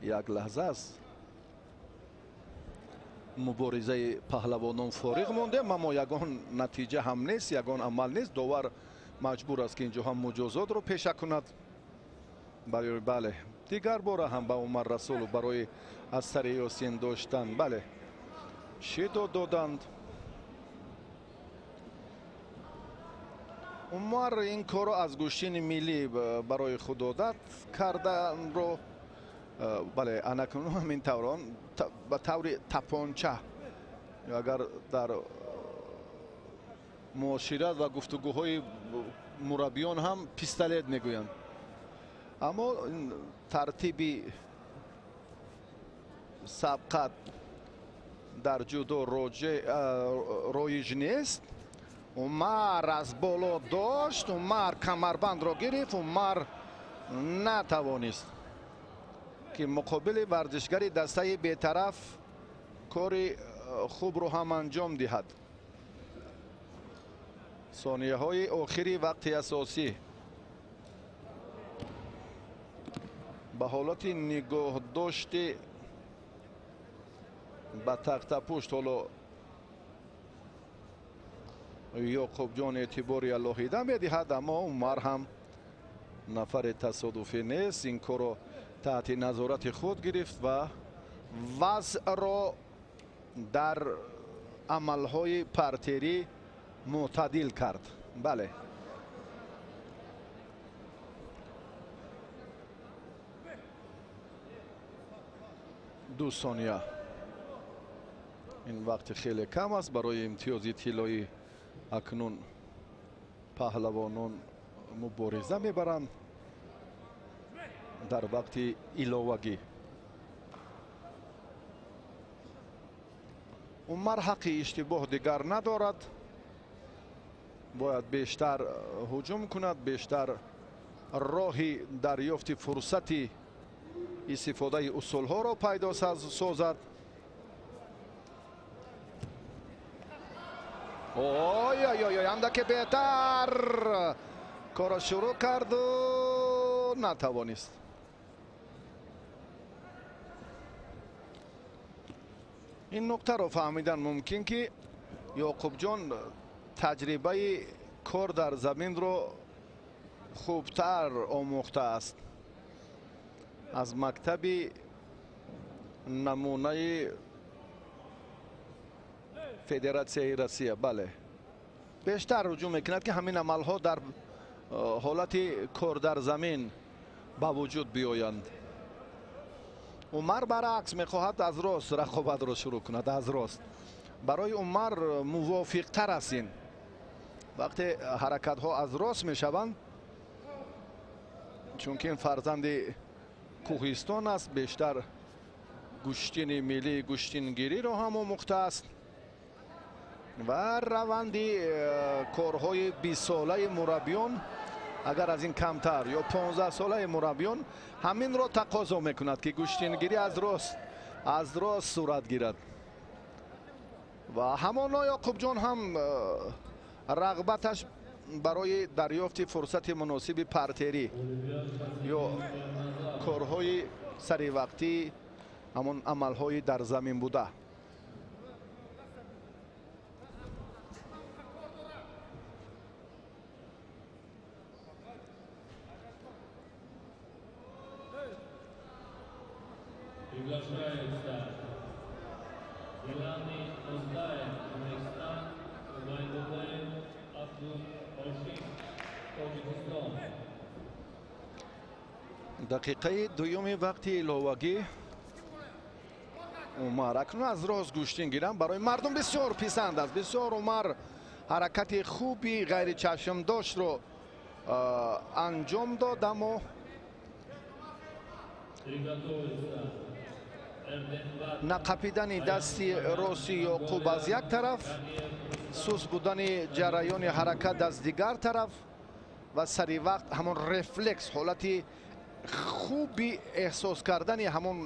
Як лаҳза аст муборизаи паҳлавонон фориғ мондем, аммо ягон натиҷа ҳам нест, ягон амал нест. Довар маҷбур аст, ки инҷо ҳам муҷозотро пеша кунад. Бале, дигар бора ҳам ба Умар Расулов барои аз сари Ёсин доштан, бале, шидо доданд. Умар ин корро аз гӯштини миллӣ барои худ одат карданро, бале, анакунун ҳамин таврон ба таври тапонча, агар дар муошират ва гуфтугӯҳои мураббиён ҳам пистолет мегӯянд, аммо тартиби сабқат дар ҷудо роиҷ нест. Умар аз боло дошт, Умар камарбандро гирифт, Умар натавонист, ки муқобили варзишгари дастаи бетараф кори хубро ҳам анҷом диҳад. Сонияҳои охири вақти асосӣ ба ҳолати нигоҳдошти ба тахтапушт ҳоло Ёқубҷон эътибори алоҳида медиҳад, аммо Умар ҳам нафари тасодуфӣ нест. Ин корро таҳти назорати худ гирифт ва вазъро дар амалҳои партерӣ мӯътадил кард. Бале, ду сония, ин вақти хеле кам аст барои имтиёзи тиллоӣ. Акнун паҳлавонон мубориза мебаранд дар вақти иловагӣ. Умар ҳаққи иштибоҳ дигар надорад, бояд бештар ҳуҷум кунад, бештар роҳи дарёфти фурсати истифодаи усулҳоро пайдо созад. Ой ой ой, андаке беҳтар корро шурӯъ карду натавонист. Ин нуқтаро фаҳмидан мумкин, ки Ёқубҷон таҷрибаи кор дар заминро хубтар омӯхтааст. Аз мактаби намунаи Федератсияи Россия, бале, бештар ҳуҷум мекунад, ки ҳамин амалҳо дар ҳолати кор дар замин ба вуҷуд биёянд. Умар баръакс мехоҳад аз рост рақобатро шурӯъ кунад, аз рост. Барои Умар мувофиқтар аст ин. Вақте ҳаракатҳо аз рост мешаванд, чунки ин фарзанди кӯҳистон аст, бештар гӯштини миллии гӯштингириро ҳам омӯхтааст ва раванди корҳои 20-солаи мураббиён, агар аз ин камтар ё 15-солаи мураббиён ҳаминро тақозо мекунад, ки гӯштингирӣ аз рост сурат гирад. Ва ҳамоно Ёқубҷон ҳам рағбаташ барои дарёфти фурсати муносиби партерӣ ё корҳои саривақтӣ, ҳамон амалҳои дар замин буда. Приглашается Гелани Оздаев, Узбекистан, Убайдуллоев Абдухошим, Тоҷикистон. Дақиқаи дуюми вақти иловагӣ. Умар акнун аз рост гӯштин гирам барои мардум бисёр писанд аст. Бисёр Умар ҳаракати хуби ғайричашмдоштро анҷом дод, аммо нақапидани дасти рости Ёқуб аз як тараф, суст будани ҷараёни ҳаракат аз дигар тараф ва сари вақт ҳамон рефлекс, ҳолати хуби эҳсос кардани ҳамон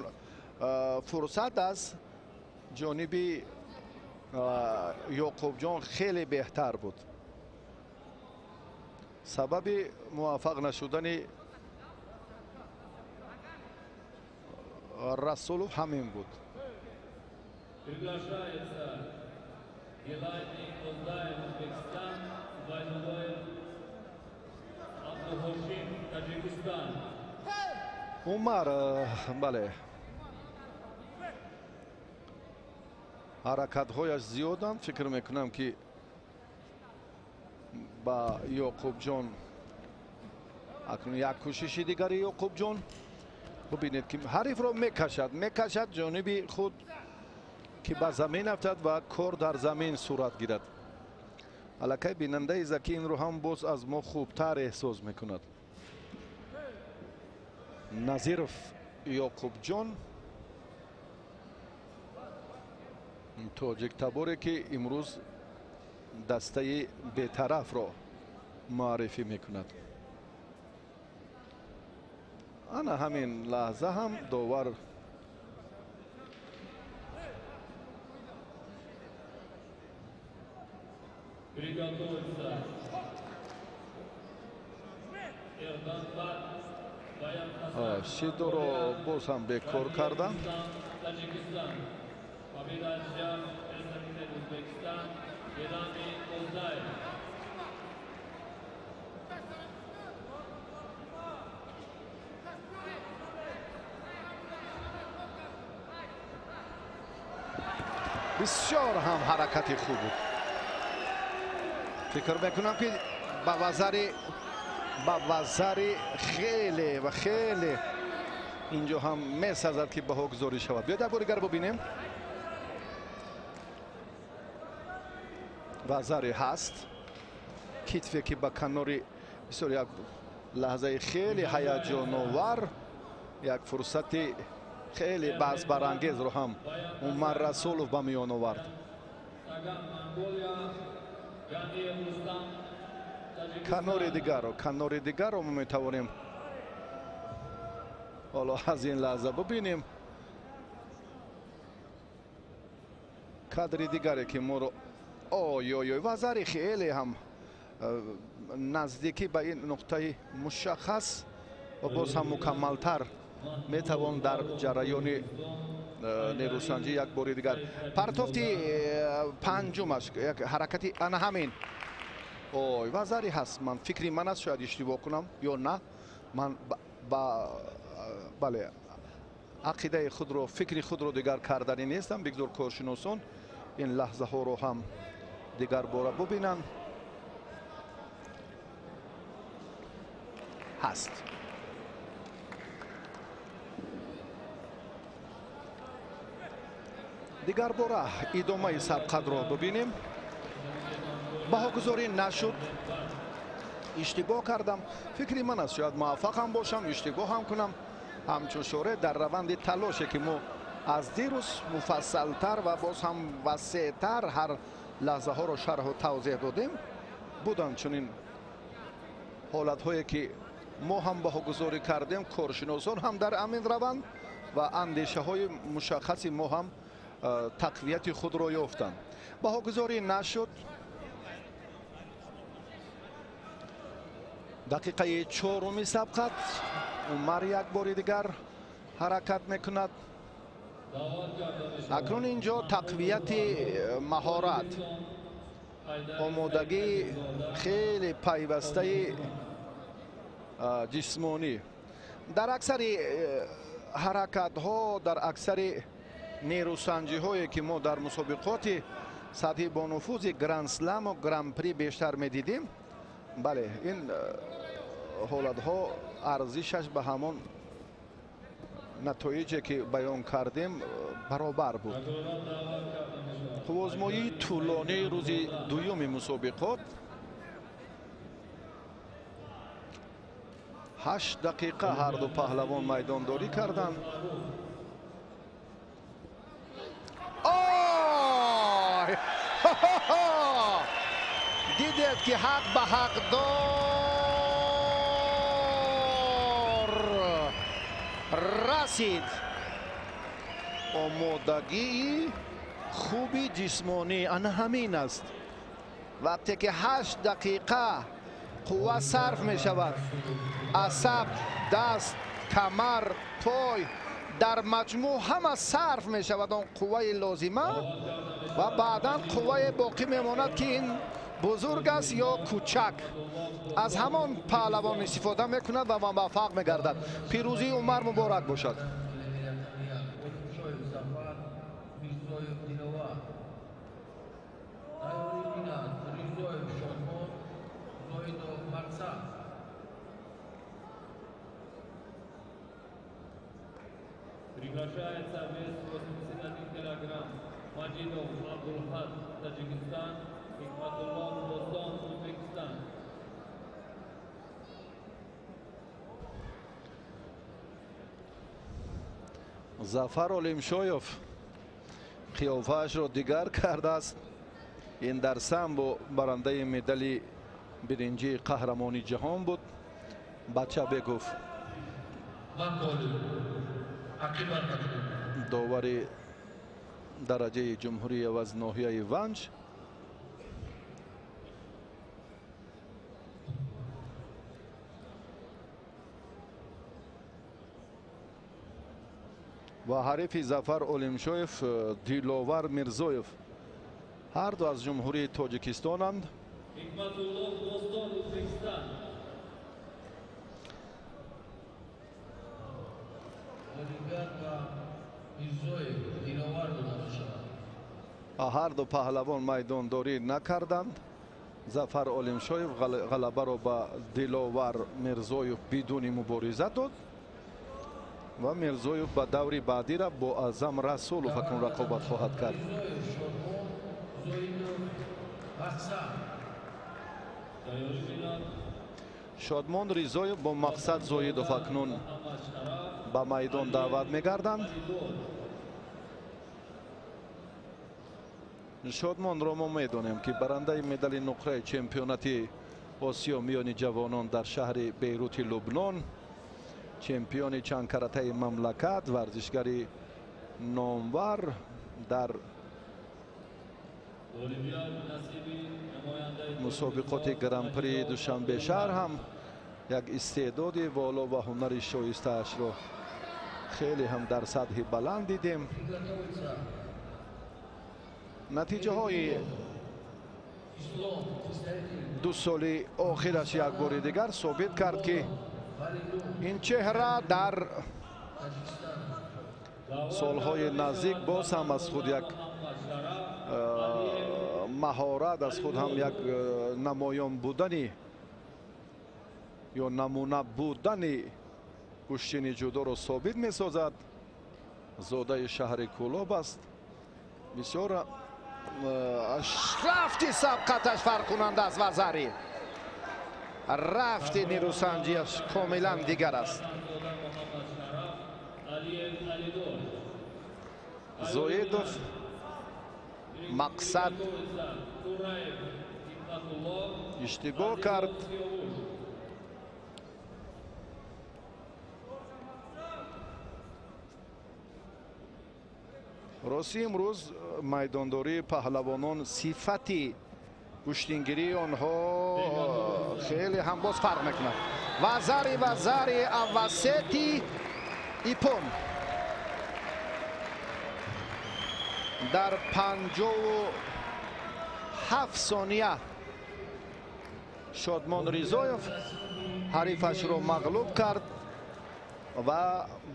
фурсат аз ҷониби Ёқубҷон хеле беҳтар буд. Сабаби муваффақ нашудани Расулов ҳамин буд. Приглашается Гелани Оздаев, Узбекистан, Убайдуллоев Абдухошим, Таҷикистан. Умар, бале, ҳаракатҳояш зиёданд. Фикр мекунам, ки ба Ёқубҷон акнун як кӯшиши дигари Ёқубҷон. Бубинед, ки ҳарифро мекашад ҷониби худ, ки ба замин афтад ва кор дар замин сурат гирад. Аллакай бинандаи заки инро ҳам боз аз мо хубтар эҳсос мекунад. Назиров Ёқубҷон, тоҷиктаборе, ки имрӯз дастаи бетарафро муаррифӣ мекунад. Ана ҳамин лаҳза ҳам довар шидоро боз ҳам бекор карданд. Бисёр ҳам ҳаракати хуб буд. Фикр мекунам, ки ба вазари хеле ва хеле инҷо ҳам месазад, ки баҳогузорӣ шавад. Биёед як бори дигар бубинем. Вазаре ҳаст, китфе ки ба канори, бисёр як лаҳзаи хеле ҳаяҷоновар, як фурсати хеле баҳсбарангезро ҳам Умар Расулов ба миён овард. Канори дигарро мо метавонем ҳоло аз ин лаҳза бубинем. Кадри дигаре, ки моро Ой ой ой, вазари хеле ҳам наздикӣ ба ин нуқтаи мушаххас ва боз ҳам мукаммалтар метавон дар ҷараёни нерӯсанҷӣ як бори дигар. Партофти панҷумаш як ҳаракати ана ҳамин. Ой, вазари ҳаст. Ман фикри ман аст, шояд иштибоҳ кунам ё на. Ман бале, ақидаи худро, фикри худро дигар карданӣ нестам. Бигзор коршиносон ин лаҳзаҳоро ҳам дигар бора бубинанд. Ҳаст. Дигар бора идомаи сабқатро бубинем. Баҳогузорӣ нашуд, иштибоҳ кардам. Фикри ман аст, шояд муваффақ ҳам бошам, иштибоҳ ҳам кунам. Ҳамчун шоре дар раванди талоше ки мо аз дирӯз муфассалтар ва боз ҳам васеътар ҳар лаҳзаҳоро шарҳу тавзеҳ додем, буданд чунин ҳолатҳое ки мо ҳам баҳогузорӣ кардем, коршиносон ҳам дар амин раванд ва андешаҳои мушаххаси мо ҳам тақвияти худро ёфтанд. Баҳогузорӣ нашуд. Дақиқаи чоруми сабқат Умар як бори дигар ҳаракат мекунад. Акнун инҷо тақвияти маҳорат, омодагии хеле пайвастаи ҷисмонӣ. Дар аксари ҳаракатҳо, дар аксари нерӯсанҷиҳое ки мо дар мусобиқоти сатҳи бонуфузи гранд-сламу гран-при бештар медидем, бале, ин ҳолатҳо арзишаш ба ҳамон натоиҷе ки баён кардем баробар буд. Қуввозмоии тӯлонии рӯзи дуюми мусобиқот 8 дақиқа ҳарду паҳлавон майдондорӣ карданд. Ой! Дидед ки ҳақ ба ҳақдор расид. Омодагии хуби ҷисмонӣ ана ҳамин аст. Вақте ки 8 дақиқа қувва сарф мешавад, асаб, даст, камар, пой дар маҷмӯъ ҳама сарф мешавад он қувваи лозима ва баъдан қуввае боқӣ мемонад ки ин бузург аст ё кӯчак. Аз ҳамон паҳлавон истифода мекунад ва муваффақ мегардад. Пирӯзии Умар муборак бошад. Приглашается вес 81 килограмм Маджидов Абдулхат, Таджикистан, Хикматулло Бостон, Узбекистан. Зафар Олимшоев қиёфаашро дигар кардааст. Ин дар самбо барандаи медали биринҷии қаҳрамони ҷаҳон буд. Бача бегуфт. Довари дараҷаи ҷумҳурия ва аз ноҳияи Ванҷ. Ва ҳарифи Зафар Олимшоев Диловар Мирзоев, ҳарду аз ҷумҳурии Тоҷикистонанд. Ҳарду паҳлавон майдондорӣ накарданд. Зафар Олимшоев ғалабаро ба Диловар Мирзоев бидуни мубориза дод ва Мирзоев ба даври баъдира бо Аъзам Расулов акнун рақобат хоҳад кард. Шодмон Ризоев бо Мақсад Зоидов акнун ба майдон даъват мегарданд. Шодмонро мо медонем ки барандаи медали нуқраи чемпионати Осиё миёни ҷавонон дар шаҳри Бейрути Лубнон, чемпиони чандкаратаи мамлакат, варзишгари номвар дар Мусобиқоти Гран-при Душанбе шаҳр ҳам як истеъдоди воло ва ҳунари шоистаашро хеле ҳам дар сатҳи баланд дидем. Натиҷаҳои 2 соли охираш як бори дигар собит кард, ки ин чеҳра дар солҳои наздик боз ҳам аз худ як маҳорат, аз худ ҳам як намоён будани ё намуна будани гӯштини ҷудоро собит месозад. Зодаи шаҳри Кӯлоб аст. Бисёр рафти сабқаташ фарқкунанда аст ва зари рафти нерӯсанҷиаш комилан дигар аст. Зоидов мақсад иштибоҳ кард. Рости имрӯз майдондории паҳлавонон, сифати гӯштингирии онҳо хеле ҳам боз фарқ мекунад. Вазари вазари авасети ипон дар 57 сония Шодмон Ризоев ҳарифашро мағлуб кард ва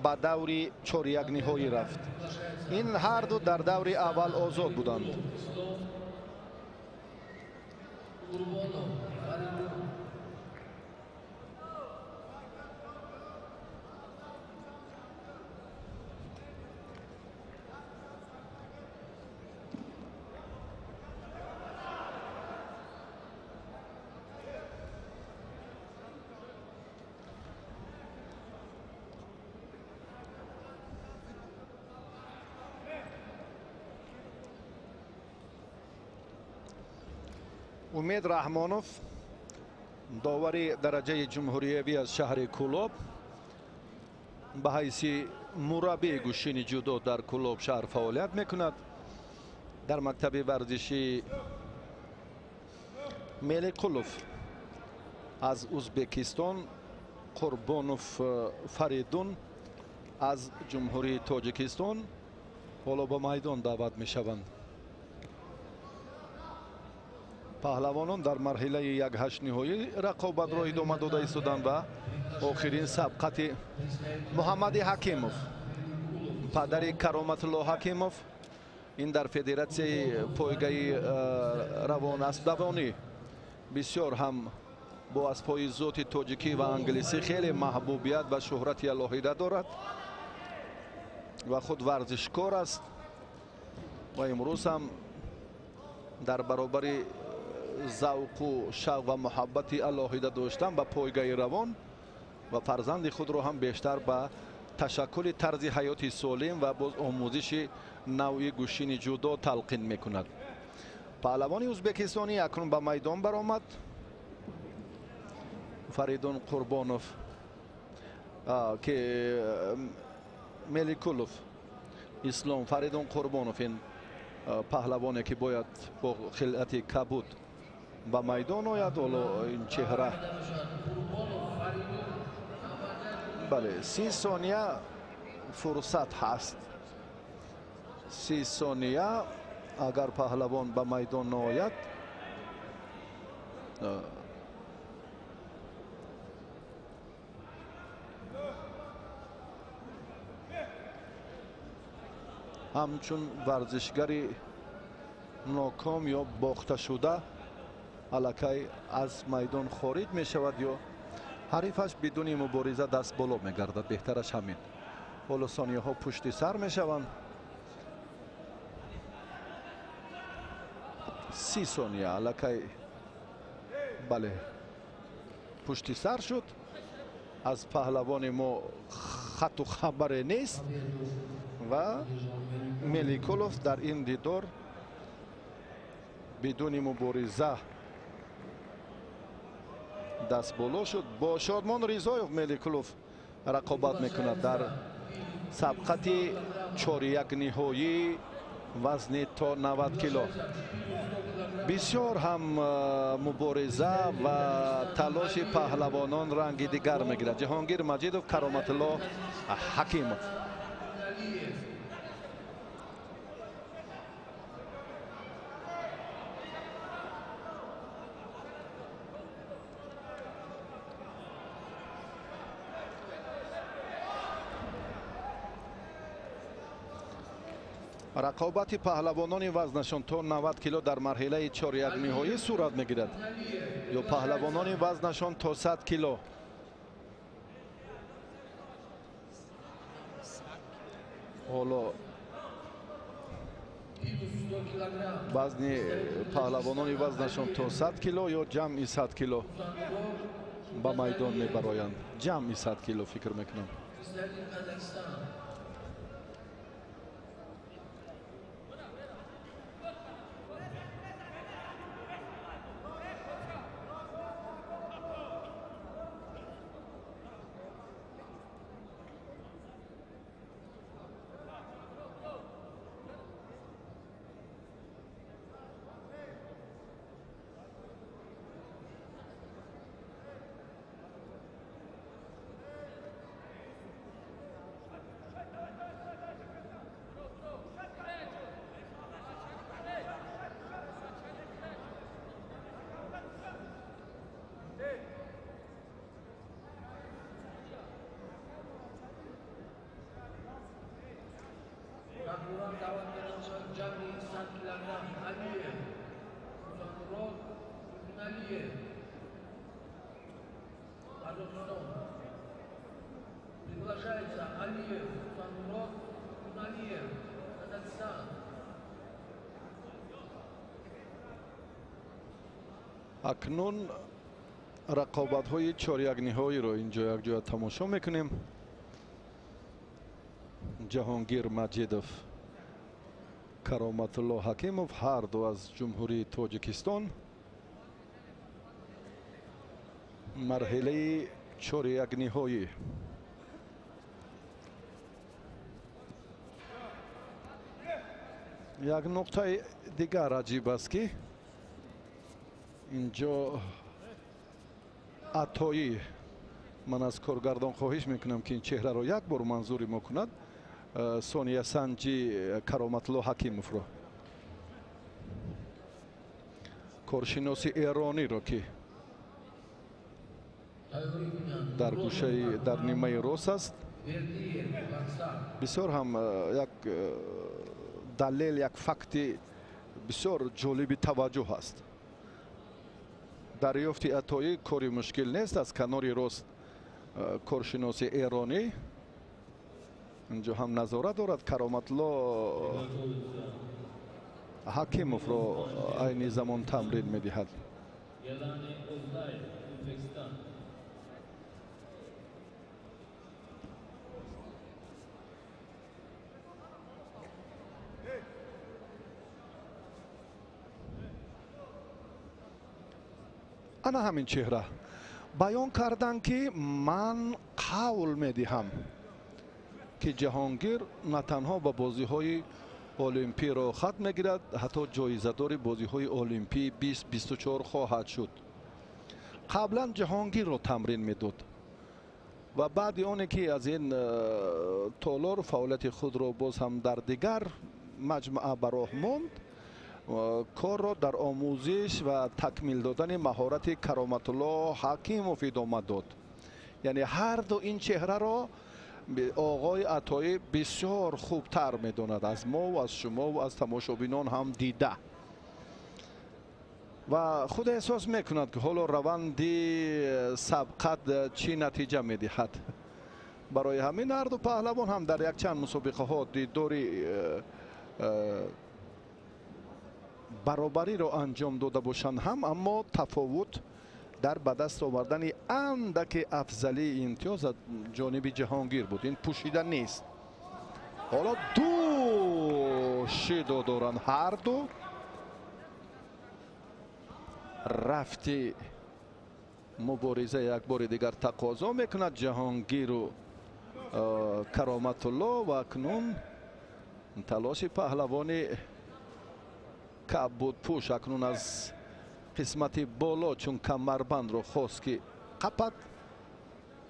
ба даври чорякниҳоӣ рафт. Ин ҳарду дар даври аввал озод буданд. Умед Раҳмонов, довари дараҷаи ҷумҳуриявӣ аз шаҳри Кӯлоб, ба ҳайси мураббии гӯштини ҷудо дар Кӯлоб шаҳр фаъолият мекунад. Дар мактаби варзишии Меликулов аз Узбекистон, Қурбонов Фаридун аз Ҷумҳурии Тоҷикистон ҳоло ба майдон даъват мешаванд. Паҳлавонон дар марҳилаи 1/8 ниҳоӣ рақобатро идома дода истоданд ва охирин сабқати Муҳаммади Ҳакимов, падари Кароматулло Ҳакимов, ин дар федератсияи пойгаи равонаспдавонӣ бисёр ҳам бо аспҳои зоти тоҷикӣ ва англисӣ хеле маҳбубият ва шӯҳрати алоҳида дорад ва худ варзишкор аст ва имрӯз ҳам дар баробари завқу шавқ ва муҳаббати алоҳида доштан ба пойгаи равон ва фарзанди худро ҳам бештар ба ташаккули тарзи ҳаёти солим ва боз омӯзиши навъи гӯштини ҷудо талқин мекунад. Паҳлавони ӯзбекистонӣ акнун ба майдон баромад. Фаридун Қурбонов, ки Меликулов Ислом, Фаридун Қурбонов, ин паҳлавоне ки бояд бо хилъати кабуд ба майдон ояд. Ҳоло ин чеҳра, бале, 30 сония фурсат ҳаст. 30 сония агар паҳлавон ба майдон наояд, ҳамчун варзишгари ноком ё бохташуда аллакай аз майдон хориҷ мешавад ё ҳарифаш бидуни мубориза даст боло мегардад. Беҳтараш ҳамин. Ҳоло сонияҳо пушти сар мешаванд. 30 сония аллакай, бале, пушти сар шуд. Аз паҳлавони мо хату хабаре нест ва Меликулов дар ин дидор бидуни мубориза даст боло шуд. Бо Шодмон Ризоев Меликулов рақобат мекунад дар сабқати чорякниҳоии Вазни то 90 кило. Бисёр ҳам мубориза ва талоши паҳлавонон ранги дигар мегирад. Ҷаҳонгир Маҷидов, Кароматулло Ҳакимов. Рақобати паҳлавонони вазнашон то 90 кило дар марҳилаи чорякниҳоӣ сурат мегирад ё паҳлавонони вазнашон то 100 кило. Ҳоло вазни паҳлавонони вазнашон то 100 кило ё ҷамъи 100 кило ба майдон мебароянд. Ҷамъи 100 кило фикр мекунам. Приглашается Алиев Самурод Куналиев, Казахстан. Акнун рақобатҳои чорякниҳоиро инҷо якҷоя тамошо мекунем. Ҷаҳонгир Маҷидов, Кароматулло Ҳакимов ҳарду аз Ҷумҳурии Тоҷикистон. Марҳилаи чорякниҳоӣ. Як нуқтаи дигар аҷиб аст, ки инҷо Атоӣ, ман аз коргардон хоҳиш мекунам, ки ин чеҳраро як бор манзури мо кунад, Сония Санҷи Кароматулло Ҳакимовро, коршиноси эрониро, ки дар гӯшаи дар нимаи рост аст. Бисёр ҳам як далел, як факти бисёр ҷолиби таваҷҷӯҳ аст. Дарёфти Атоӣ кори мушкил нест. Аз канори рост коршиноси эронӣ инҷо ҳам назора дорад. Кароматулло Ҳакимовро айни замон тамрин медиҳад. Ана ҳамин чеҳра баён карданд, ки ман қавл медиҳам, ки Ҷаҳонгир на танҳо ба бозиҳои олимпӣ роҳхат мегирад, ҳатто ҷоизадори бозиҳои олимпӣ 2024 хоҳад шуд. Қаблан Ҷаҳонгирро тамрин медод ва баъди оне ки аз ин толор фаъолияти худро боз ҳам дар дигар маҷмӯа ба роҳ монд, корро дар омӯзиш ва такмил додани маҳорати Кароматулло Ҳакимов идома дод. Яъне ҳарду ин чеҳраро оғои Атоӣ бисёр хубтар медонад аз мо, аз шумо, аз тамошобинон ҳам дида, ва худ эҳсос мекунад, ки ҳоло раванди сабқат чӣ натиҷа медиҳад. Барои ҳамин ҳарду паҳлавон ҳам дар якчанд мусобиқаҳо дидори баробариро анҷом дода бошанд ҳам, аммо тафовут дар ба даст овардани андаки афзалии имтиёз аз ҷониби Ҷаҳонгир буд. Ин пӯшида нест. Ҳоло ду шидо доранд ҳарду. Рафти мубориза як бори дигар тақозо мекунад Ҷаҳонгиру Кароматулло ва акнун Талоши паҳлавони кабудпӯш акнун аз қисмати боло, чун камарбандро хост ки қапад,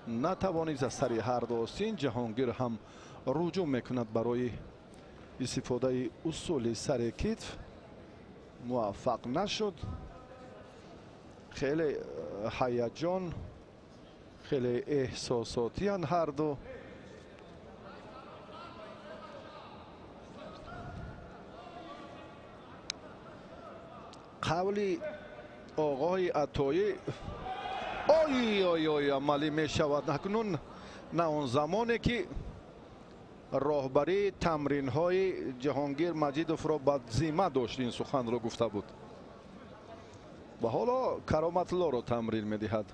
натавонист аз сари ҳар ду остин. Ҷаҳонгир ҳам руҷӯъ мекунад барои истифодаи усули сари китф, муваффақ нашуд. Хеле ҳаяҷон, хеле эҳсосотиянд ҳар ду. Қавли оғои Атоӣ ой ой ой амалӣ мешавад акнун, на он замоне ки роҳбарии тамринҳои Ҷаҳонгир Маҷидовро ба зимма дошт, ин суханро гуфта буд ва ҳоло Кароматллоро тамрин медиҳад.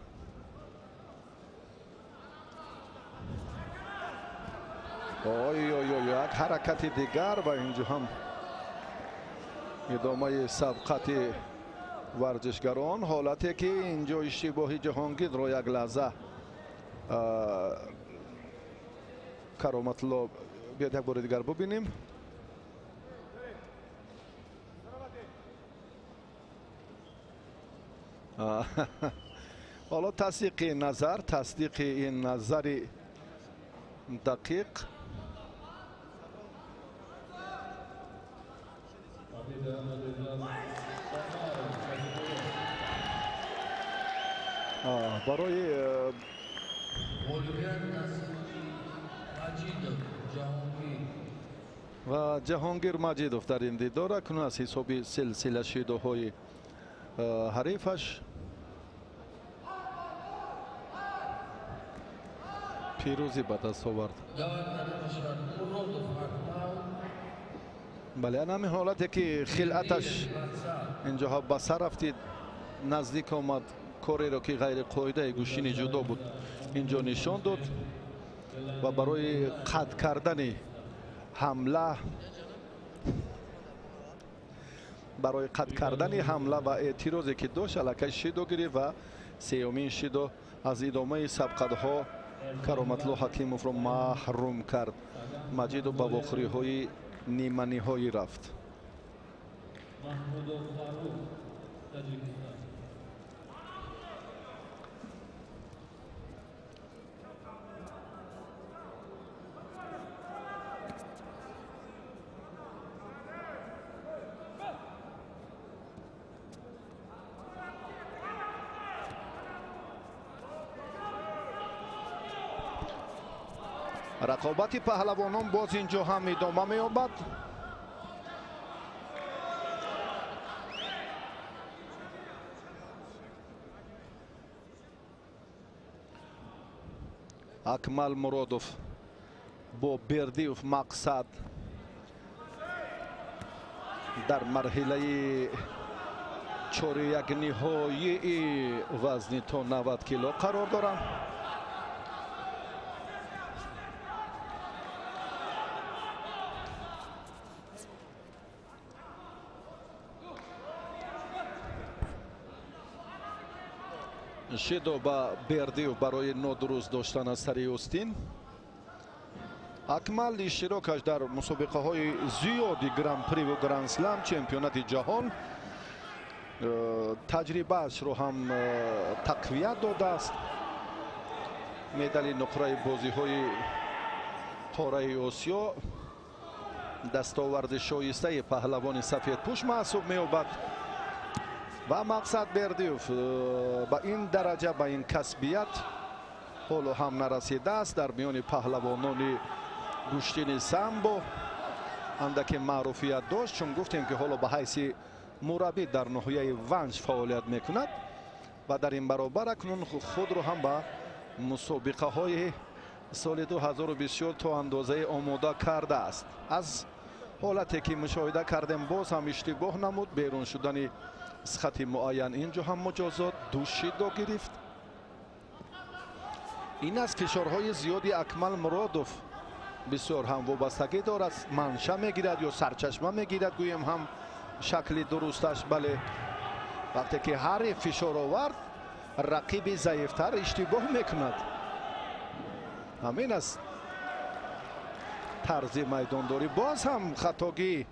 Ой ой ой, як ҳаракати дигар ва инҷо ҳам идомаи сабқати варзишгарон. Ҳолате ки инҷо иштибоҳи Ҷаҳонгирро як лаҳза Кароматлло, биёд як бори дигар бубинем. Ҳоло тасдиқи назар, тасдиқи ин назари дақиқ. Барои ва Ҷаҳонгир Маҷидов дар ин дидор акнун аз ҳисоби силсила шидоҳои ҳарифаш пирӯзӣ ба даст овард. Бале, ан ҳамин ҳолате ки хилъаташ инҷоҳо ба сар рафтид, наздик омад, кореро ки ғайриқоидаи гӯштини ҷудо буд инҷо нишон дод ва барои қатъ кардани ҳамла, барои қатъ кардани ҳамла ва эътирозе ки дошт, аллакай шидо гирифт ва сеюмин шидо аз идомаи сабқатҳо Кароматлло Ҳакимовро маҳрум кард. Маҷидов ба вохӯриҳои ниманиҳоӣ рафт. Рақобати паҳлавонон боз инҷо ҳам идома меёбад. Акмал Муродов бо Бердиев Мақсад дар марҳилаи чорякниҳоии вазни то 90 кило қарор доранд. Шидо ба Бердиев барои нодуруст доштан аз сари остин. Акмал иштирокаш дар мусобиқаҳои зиёди гран-при ва гранд-слам, чемпионати ҷаҳон таҷрибаашро ҳам тақвият додааст. Медали нуқраи бозиҳои қораи Осиё дастоварди шоистаи паҳлавони сафедпӯш маҳсуб меёбад ва Мақсад Бердиев ба ин дараҷа, ба ин касбият ҳоло ҳам нарасидааст. Дар миёни паҳлавонони гӯштини самбо андаке маъруфият дошт, чун гуфтем ки ҳоло ба ҳайси мураббӣ дар ноҳияи Ванҷ фаъолият мекунад ва дар ин баробар акнун худро ҳам ба мусобиқаҳои соли 2024 то андозаи омода кардааст. Аз ҳолате ки мушоҳида кардем, боз ҳам иштибоҳ намуд, берун шудани хати муайян инҷо ҳам муҷозот ду шидо гирифт. Ин аз фишорҳои зиёди Акмал Муродов бисёр ҳам вобастагӣ дорад, манша мегирад ё сарчашма мегирад, гӯем ҳам шакли дурусташ. Бале, вақте ки ҳариф фишор овард, рақиби заифтар иштибоҳ мекунад. Ҳамин аст тарзи майдондорӣ. Боз ҳам хатогӣ,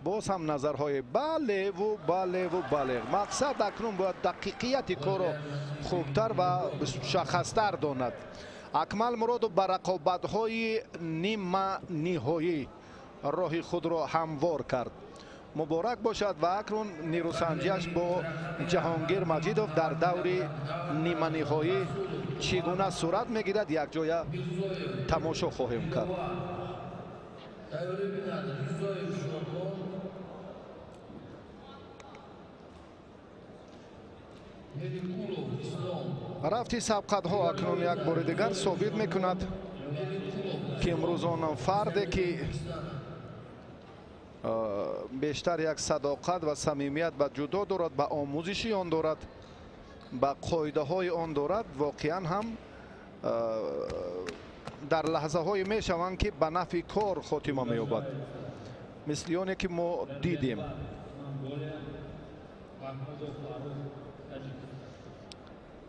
боз ҳам назарҳои балеву балеву бале. Мақсад акнун бояд дақиқияти корро хубтар ва мушаххастар донад. Акмал Муродов ба рақобатҳои ниманиҳоӣ роҳи худро ҳамвор кард. Муборак бошад ва акнун нерӯсанҷиаш бо Ҷаҳонгир Маҷидов дар даври ниманиҳоӣ чӣ гуна сурат мегирад, якҷоя тамошо хоҳем кард. Рафти сабқатҳо акнун як бори дигар собит мекунад, ки имрӯз он фарде ки бештар як садоқат ва самимият ба ҷудо дорад, ба омӯзиши он дорад, ба қоидаҳои он дорад, воқеан ҳам дар лаҳзаҳое мешаванд, ки ба нафъи кор хотима меёбад, мисли оне ки мо дидем.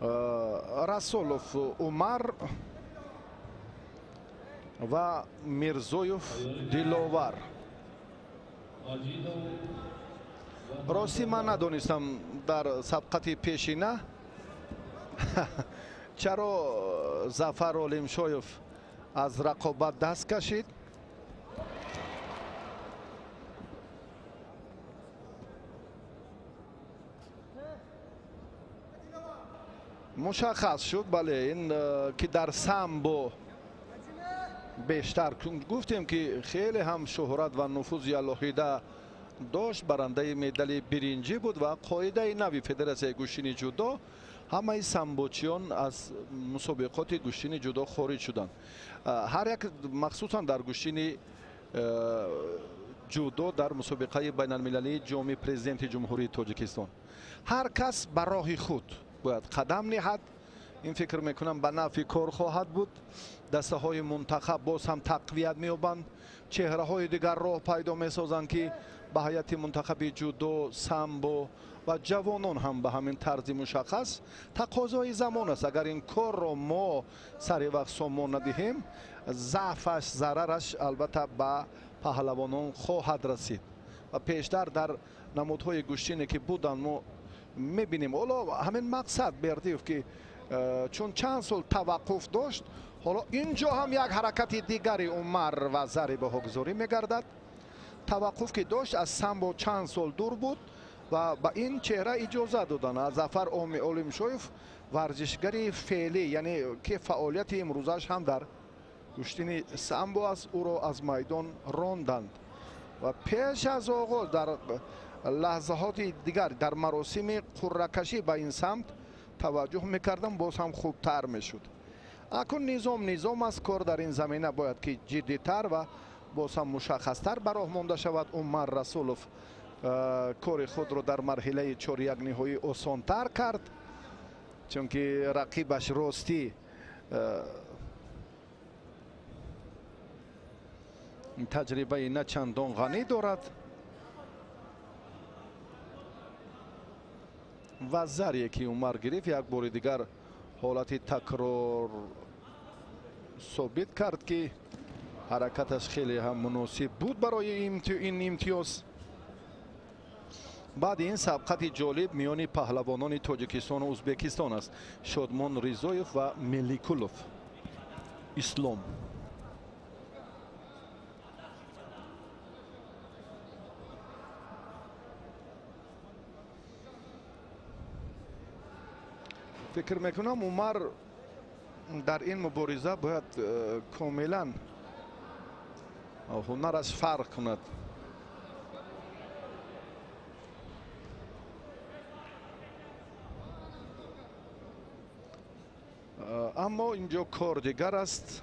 Расулов Умар ва Мирзоев Диловар. Рости ман надонистам дар сабқати пешина чаро Зафар Олимшоев аз рақобат даст кашид. Мушаххас шуд, бале, ин ки дар самбо бештар гуфтем, ки хеле ҳам шӯҳрат ва нуфузи алоҳида дошт, барандаи медали биринҷӣ буд ва қоидаи нави федератсияи гӯштини ҷудо ҳамаи самбочиён аз мусобиқоти гӯштини ҷудо хориҷ шуданд. Ҳар як, махсусан дар гӯштини ҷудо дар мусобиқаи байналмилалии ҷоми президенти Ҷумҳурии Тоҷикистон ҳар кас ба роҳи худ бояд қадам ниҳад. Ин фикр мекунам ба нафъи кор хоҳад буд. Дастаҳои мунтахаб боз ҳам тақвият меёбанд, чеҳраҳои дигар роҳ пайдо месозанд, ки ба ҳайати мунтахаби ҷудо, самбо ва ҷавонон ҳам ба ҳамин тарзи мушаххас тақозои замон аст. Агар ин корро мо сари вақт сомон надиҳем, заъфаш, зарараш албатта ба паҳлавонон хоҳад расид. Ва пештар дар намудҳои гӯштине ки буданд мо мебинем. Ҳоло ҳамин мақсад Бердиев, ки чун чанд сол таваққуф дошт, ҳоло ин ҷо ҳам як ҳаракати дигари Умар ва зари баҳогузорӣ мегардад. Таваққуф ки дошт, аз самбо чанд сол дур буд ва ба ин чеҳра иҷоза доданд. Аз Зафар Олимшоев, варзишгари феълӣ, яъне ки фаъолияти имрӯзаш ҳам дар гӯштини самбо аст, ӯро аз майдон ронданд ва пеш аз оғоз дар лаҳзаҳоти дигар дар маросими қурракашӣ ба ин самт таваҷҷӯҳ мекардам, боз ҳам хубтар мешуд. Акун низом аст, кор дар ин замина бояд ки ҷиддитар ва боз ҳам мушаххастар ба роҳ монда шавад. Умар Расулов кори худро дар марҳилаи чорякниҳоӣ осонтар кард, чунки рақибаш ростӣ таҷрибаи на чандон ғанӣ дорад ва зарие ки Умар гирифт як бори дигар ҳолати такрор собит кард, ки ҳаракаташ хеле ҳам муносиб буд барои ин имтиёз. Баъди ин сабқати ҷолиб миёни паҳлавонони Тоҷикистону Ӯзбекистон аст. Шодмон Ризоев ва Меликулов Ислом. Фикр мекунам Умар дар ин мубориза бояд комилан ҳунараш фарқ кунад. Аммо инҷо кор дигар аст.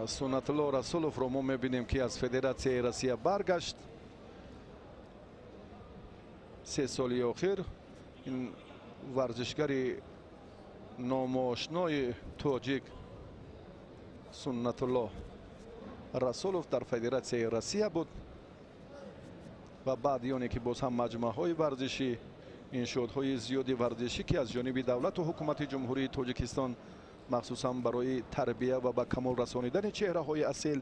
Суннатулло Расуловро мо мебинем, ки аз Федератсияи Россия баргашт. 3 соли охир ин варзишгари номоошнои тоҷик Суннатулло Расулов дар Федератсияи Россия буд ва баъди оне ки боз ҳам маҷмӯаҳои варзишӣ, иншоотҳои зиёди варзишӣ, ки аз ҷониби давлату ҳукумати Ҷумҳурии Тоҷикистон Махсусан барои тарбия ва ба камол расонидани чеҳраҳои асил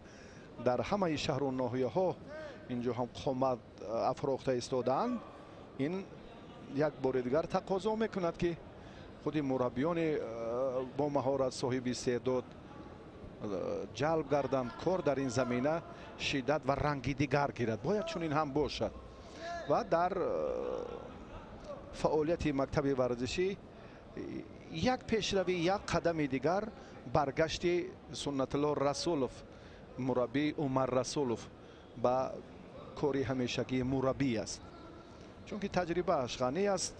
дар ҳамаи шаҳру ноҳияҳо инҷо ҳам қомат афрохта истодаанд. Ин як бори дигар тақозо мекунад, ки худи мураббиёни бо маҳорат, соҳиби истеъдод ҷалб гарданд. Кор дар ин замина шиддат ва ранги дигар гирад, бояд чунин ҳам бошад. Ва дар фаъолияти мактаби варзишӣ як пешравӣ, як қадами дигар баргашти Суннатулло Расулов, мураббии Умар Расулов, ба кори ҳамешагии мураббӣ аст, чунки таҷрибааш ғанӣ аст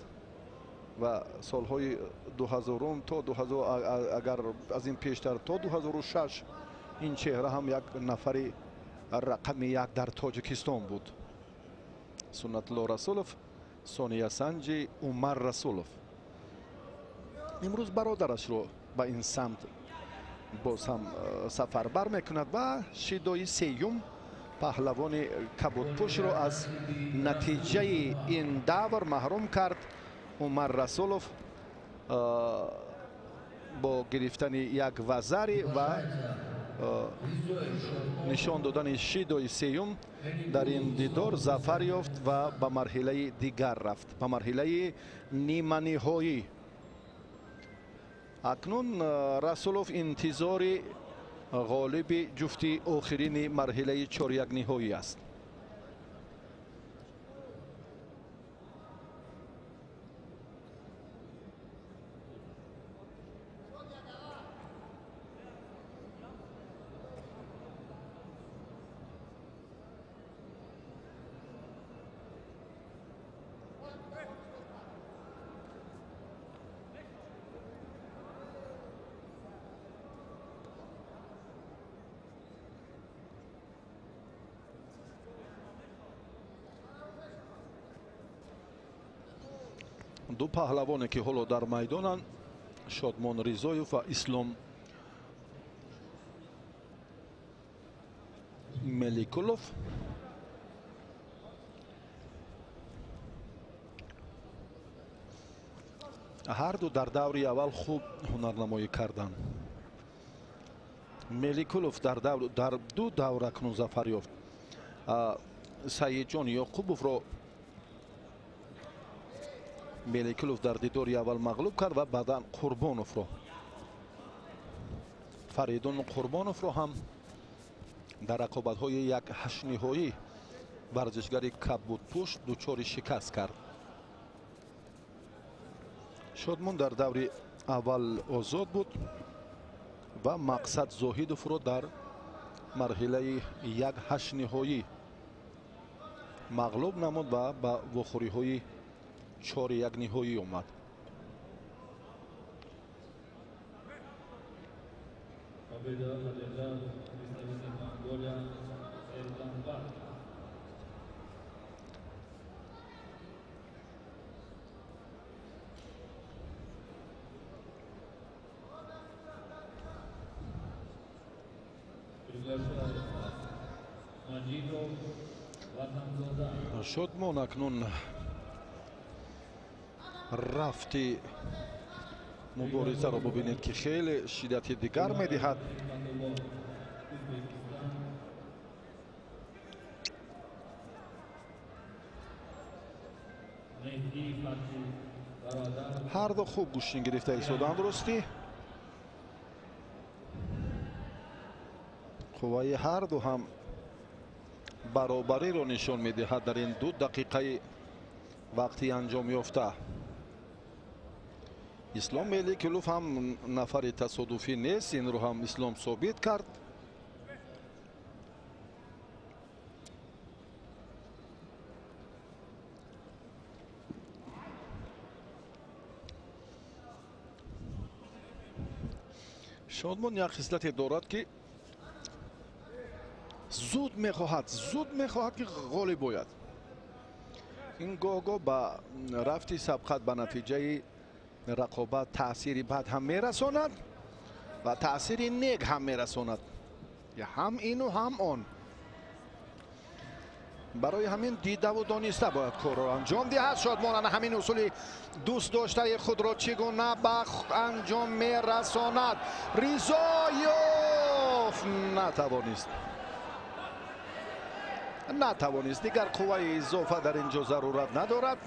ва солҳои 2000 то 2000, агар аз ин пештар то 2006 ин чеҳра ҳам як нафари рақами як дар Тоҷикистон буд. Суннатулло Расулов, сониясанҷи Умар Расулов имрӯз бародарашро ба ин самт боз ҳам сафарбар мекунад ва шидои сеюм паҳлавони кабудпӯшро аз натиҷаи ин давр маҳрум кард. Умар Расулов бо гирифтани як вазари ва нишон додани шидои сеюм дар ин дидор зафар ёфт ва ба марҳилаи дигар рафт, ба марҳилаи ниманиҳоӣ. Акнун Расулов интизори ғолиби ҷуфти охирини марҳилаи чорякниҳоӣ аст. Ду паҳлавоне ки ҳоло дар майдонанд, Шодмон Ризоев ва Ислом Меликулов, ҳарду дар даври аввал хуб ҳунарнамоӣ карданд. Меликулов дар ду давр акнун зафар ёфт. Саидҷон Ёқубовро Меликулов дар дидори аввал мағлуб кард ва баъдан Қурбоновро, Фаридун Қурбоновро ҳам дар рақобатҳои як ҳаштниҳоӣ варзишгари кабудпӯш дучори шикаст кард. Шодмон дар даври аввал озод буд ва Мақсад Зоҳидовро дар марҳилаи як ҳаштниҳоӣ мағлуб намуд ва ба вохӯриҳои чори як ниҳоӣ омад. Шодмон акнун рафти муборизаро бубинед, ки хеле шиддати дигар медиҳад. Ҳарду хуб гӯштин гирифта истоданд. Ростӣ қувваи ҳарду ҳам баробариро нишон медиҳад дар ин 2 дақиқаи вақти анҷом ёфта. Ислом Меликулов ҳам нафари тасодуфӣ нест, инро ҳам Ислом собит кард. Шодмон як хислате дорад, ки зуд мехоҳад ки ғолиб ояд. Ин гоҳ-гоҳ ба рафти сабқат, ба натиҷаи рақобат таъсири бад ҳам мерасонад ва таъсири нек ҳам мерасонад, ҳам ину ҳам он. Барои ҳамин дидаву дониста бояд корро анҷом диҳад. Шодмон ана ҳамин усули дӯст доштаи худро чӣ гуна ба анҷом мерасонад. Ризоёв натавонист. Дигар қувваи изофа дар ин ҷо зарурат надорад.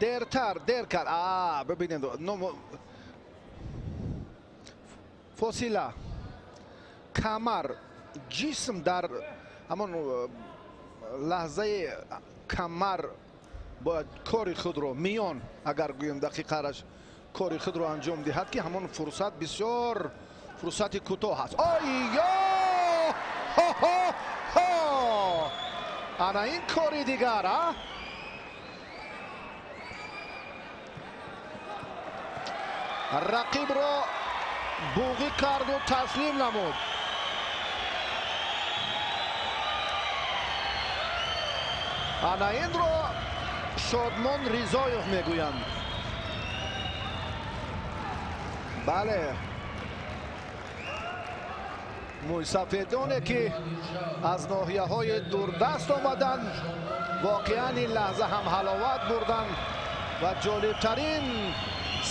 Дертар дер кард. Бибинед, фосила, камар, ҷисм дар ҳамон лаҳзаи камар бояд кори худро миён, агар гӯем дақиқараш, кори худро анҷом диҳад, ки ҳамон фурсат бисёр фурсати кӯтоҳ аст. Ойё, ҳо, ана ин кори дигар. Рақибро буғӣ карду таслим намуд. Ана инро Шодмон Ризоев мегӯянд. Бале, мӯйсафедоне ки аз ноҳияҳои дурдаст омаданд, воқеан ин лаҳза ҳам ҳаловат бурданд ва ҷолибтарин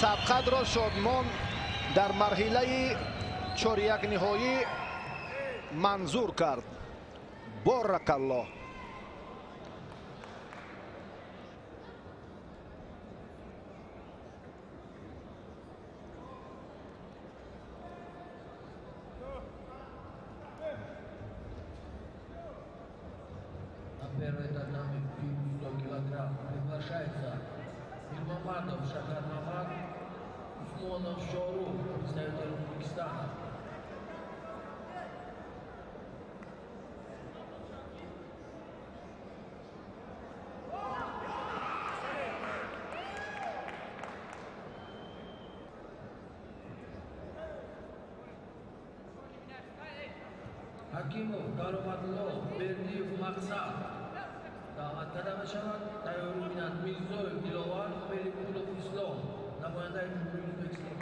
сабқатро Шодмон дар марҳилаи чорякниҳоӣ манзур кард. Боракаллоҳ. Первый татами 100 килограмм приглашается Мирмамадов Шахар Мамад, Усмонов Шорух, представитель Узбекистана. Хакимов Кароматулло, Бердиев Мақсад даъват карда мешавад. Тайёрӣ бинанд Мирзоев Диловар, Меликулов Ислом, намояндаи Ҷумҳурии Ӯзбекистон.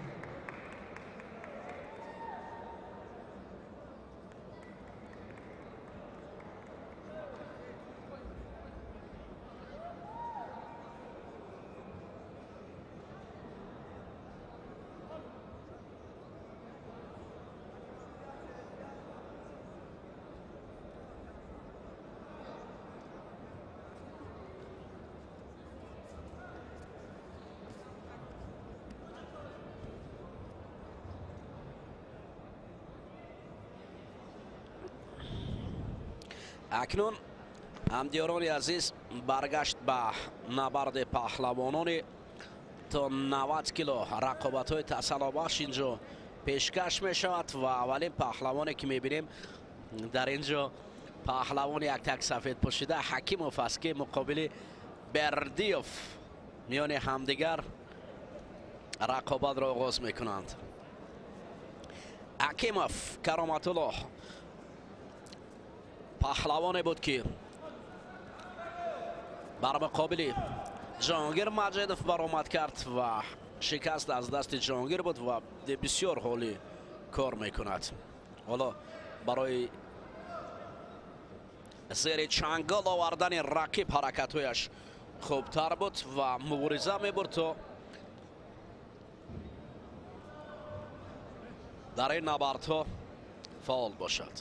Акнун ҳамдиёрони азиз, баргашт ба набарди паҳлавонони то 90 кило рақобатҳои тасаллобахш инҷо пешкаш мешавад ва аввалин паҳлавоне ки мебинем дар инҷо паҳлавони яктак сафед пӯшида Ҳакимов аст, ки муқобили Бердиев миёни ҳамдигар рақобатро оғоз мекунанд. Ҳакимов Кароматуллоҳ паҳлавоне буд, ки бар муқобили Ҷонгир Маҷидов баромад кард ва шикаст аз дасти Ҷонгир буд ва бисёр ҳолӣ кор мекунад. Ҳоло барои зери чангол овардани рақиб ҳаракатҳояш хубтар буд ва мубориза мебурд то дар ин набардҳо фаъол бошад.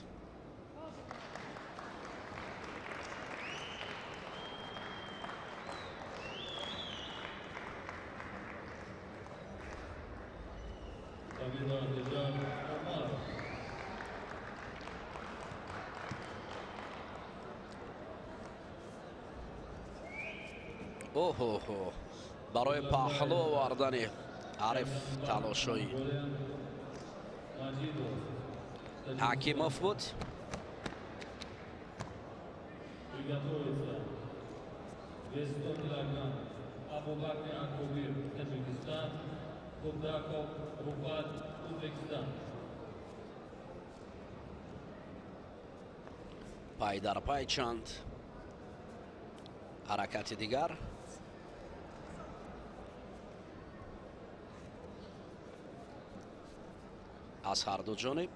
Оҳоҳо, барои паҳлӯ овардани ҳариф талошҳои Ҳакимов буд. Приготовиться. Вес 100 килограмм. Абубакр Акобир, Таджикистан. Кубраков Рупат, Узбекистан. Пай дар пай чанд ҳаракати дигар. Аз ҳар ду ҷониб.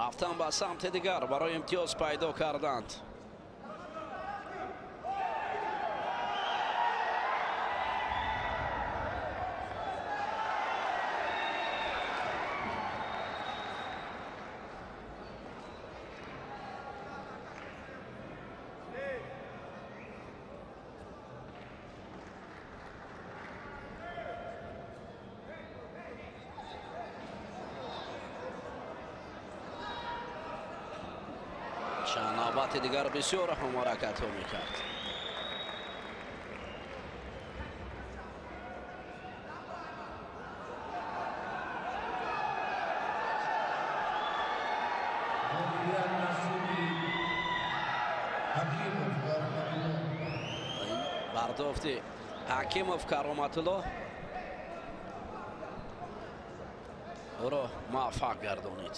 Рафтан ба самти дигар барои имтиёз пайдо карданд. Чанд навбати дигар бисёр ҳаракатҳо мекард. Бардофти Ҳакимов Кароматулло ӯро муваффақ гардонид.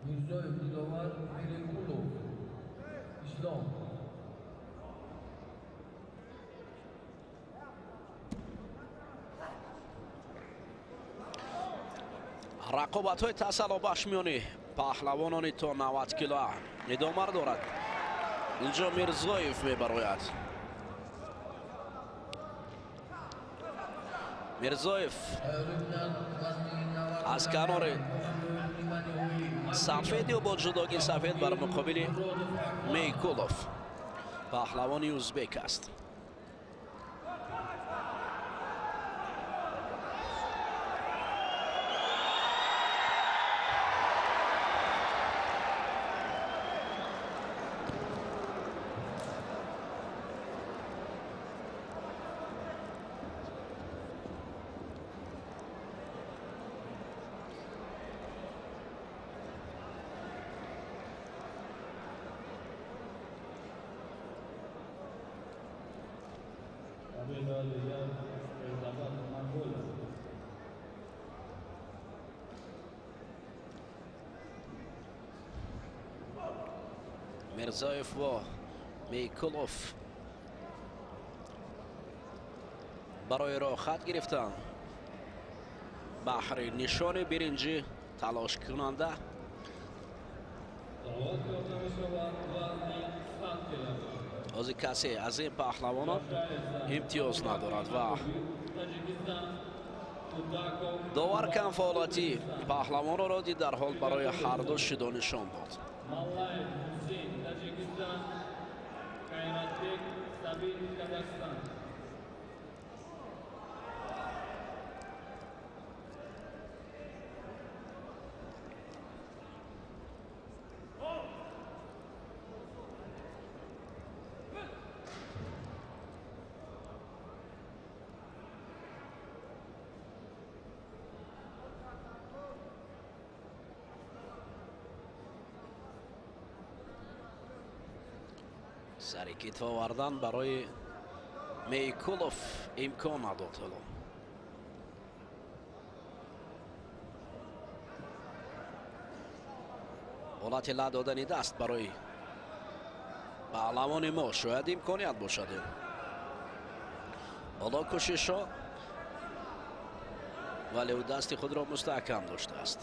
Мирзоев Диловар, Меликулов Ислом. Рақобатҳои тасаллобахш миёни паҳлавонони то 90 кило идома дорад. Инҷо Мирзоев мебарояд. Мирзоев аз канори сафед ё бо ҷудогии сафед бар муқобили Мейкулов, паҳлавони узбек аст. Мирзоев ва Мейкулов барои роҳхат гирифтан баҳри нишони биринҷӣ талошкунанда. Ҳозир касе аз ин паҳлавонон имтиёз надорад ва довар кам фаъолияти паҳлавонро дид, дар ҳол барои ҳарду шидо нишон дод. Сари китф овардан барои Мейкулов имкон надод. Ҳоло ҳолати ла додани даст барои паҳлавони мо шояд имконият бошад. Ҳоло кӯшишҳо Вале ӯ дасти худро мустаҳкам доштааст.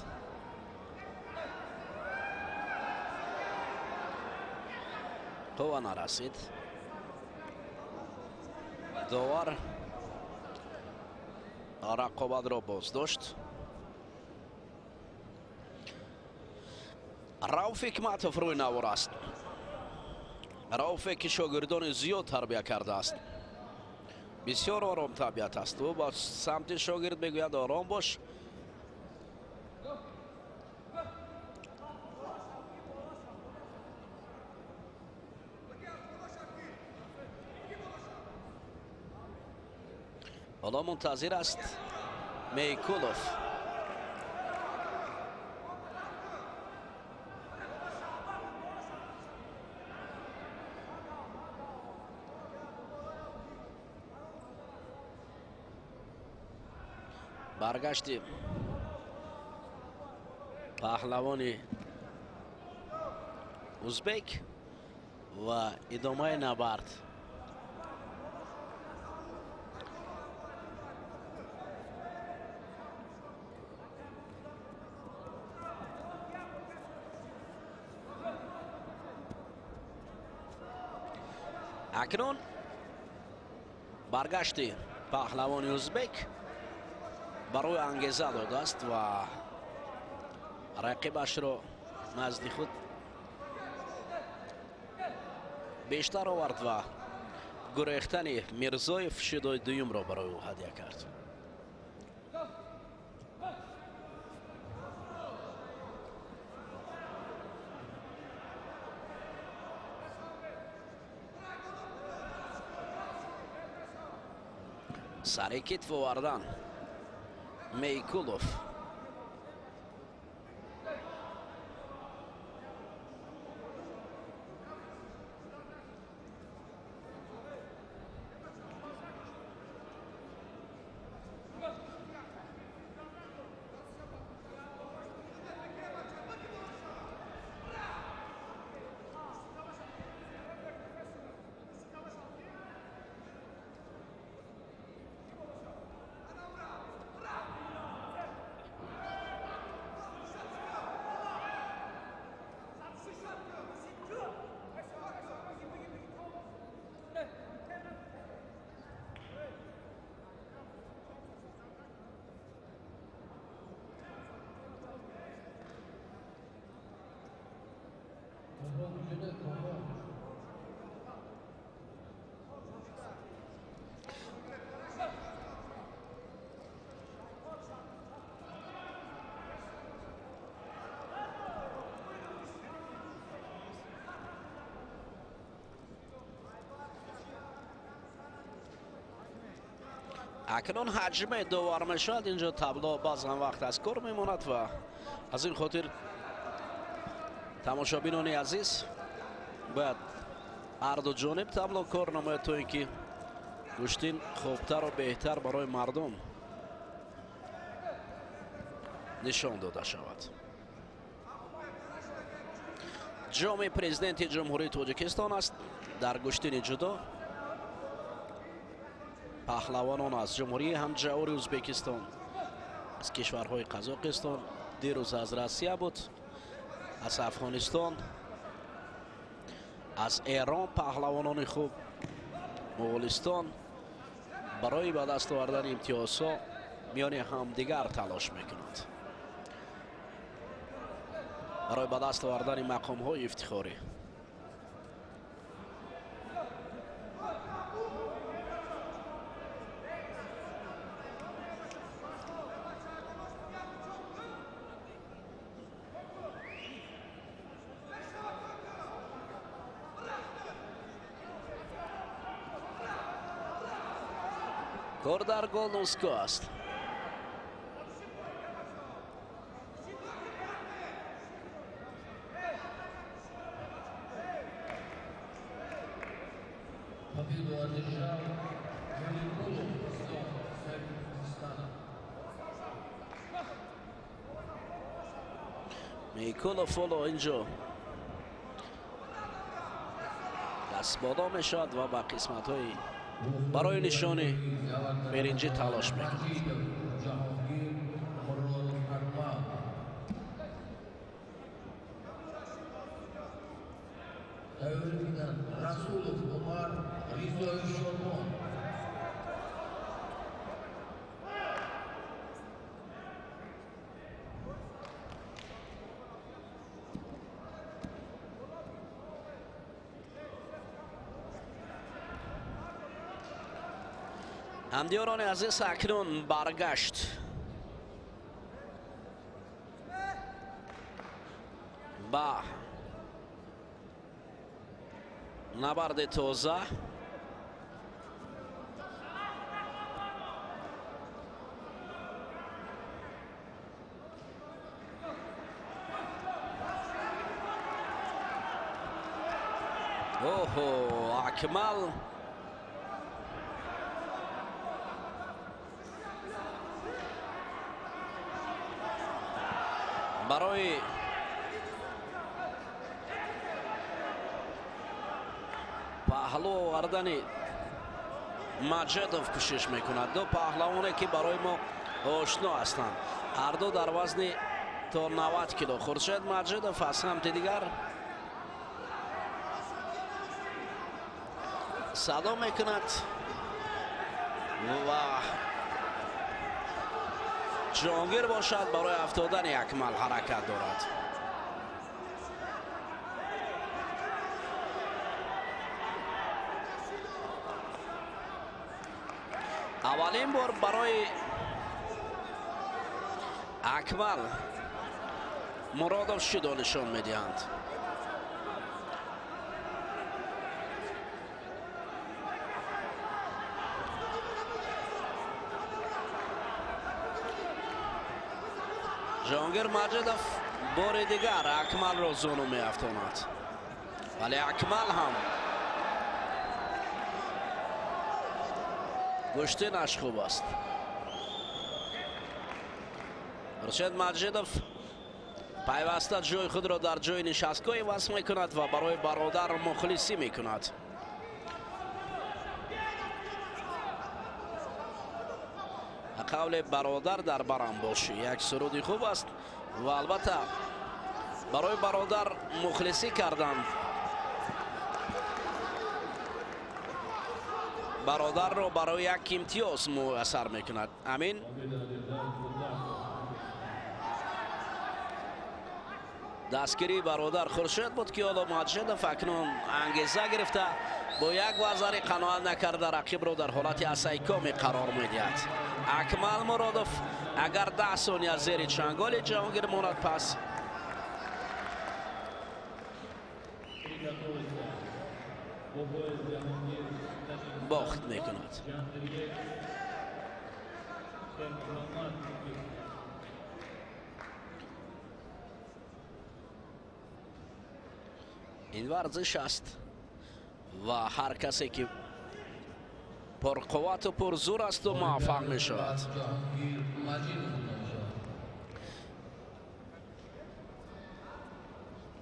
Қувва нарасид. Довар рақобатро боздошт. Рауф Ҳикматов рӯи навор аст. Рауфе ки шогирдони зиёд тарбия кардааст. Бисёр ором табиат аст. Ӯ ба самти шогирд мегӯяд: ором бош. Ҳоло мунтазир аст Мейкулов. Баргашти паҳлавони узбек ва идомаи набард. Акнун баргашти паҳлавони узбек барои ангеза додааст ва рақибашро назди худ бештар овард ва гурехтани Мирзоев шидои дуюмро барои ӯ ҳадя кард. Сари китф овардан Мейкулов. Акнун ҳаҷме довар мешавад. Инҷо табло баъзан вақт аз кор мемонад ва аз ин хотир тамошобинони азиз бояд ҳарду ҷониб табло кор намояд, то ин ки гӯштин хубтару беҳтар барои мардум нишон дода шавад. Ҷоми президенти Ҷумҳурии Тоҷикистон аст дар гӯштини ҷудо. Паҳлавонон аз Ҷумҳурии ҳамҷавори Ӯзбекистон, аз кишварҳои Қазоқистон, дирӯз аз Россия буд, аз Афғонистон, аз Эрон паҳлавонони хуб, Моғулистон барои ба даст овардани имтиёзҳо миёни ҳамдигар талош мекунанд барои ба даст овардани мақомҳои ифтихорӣ. Кор дар гол Нуско аст. Мейкулов ҳоло инҷо дастбодо мешавад ва ба қисматҳои барои нишони беринҷӣ талош мекунад. Расулов Умар, Ризоев Шодмон. Ҳамдиёрони азиз, акнун баргашт ба набарди тоза. Оҳо, Акмал барои паҳлӯ овардани Маҷидов кӯшиш мекунад. Ду паҳлавоне ки барои мо ошно ҳастанд, ҳарду дар вазни то 90 кило. Хуршед Маҷидов аз самти дигар садо мекунад ва Ҷонгир бошад барои афтодани Акмал ҳаракат дорад. Аввалин бор барои Акмал Муродов шидо нишон медиҳанд. Ҷонгир Маҷидов бори дигар Акмалро зону меафтонад, вале Акмал ҳам гӯштинаш хуб аст. Хуршед Маҷидов пайваста ҷои худро дар ҷои нишастгоҳ иваз мекунад ва барои бародар мухлисӣ мекунад. Қавле бародар дар барам бошӣ як суруди хуб аст ва албатта барои бародар мухлисӣ кардан бародарро барои як имтиёз муяссар мекунад. Амин. Дастгирии бародар Хуршед буд ки ҳоло Маҷидов акнун ангеза гирифта бо як вазари қаноат накарда рақибро дар ҳолати асайкоми қарор медиҳад. Акмал Муродов агар 10 сония зери чанголи Ҷаҳонгир монад, пас бохт мекунад. Ин варзиш аст ва ҳар касе ки пурқуввату пурзур асту муваффақ мешавад.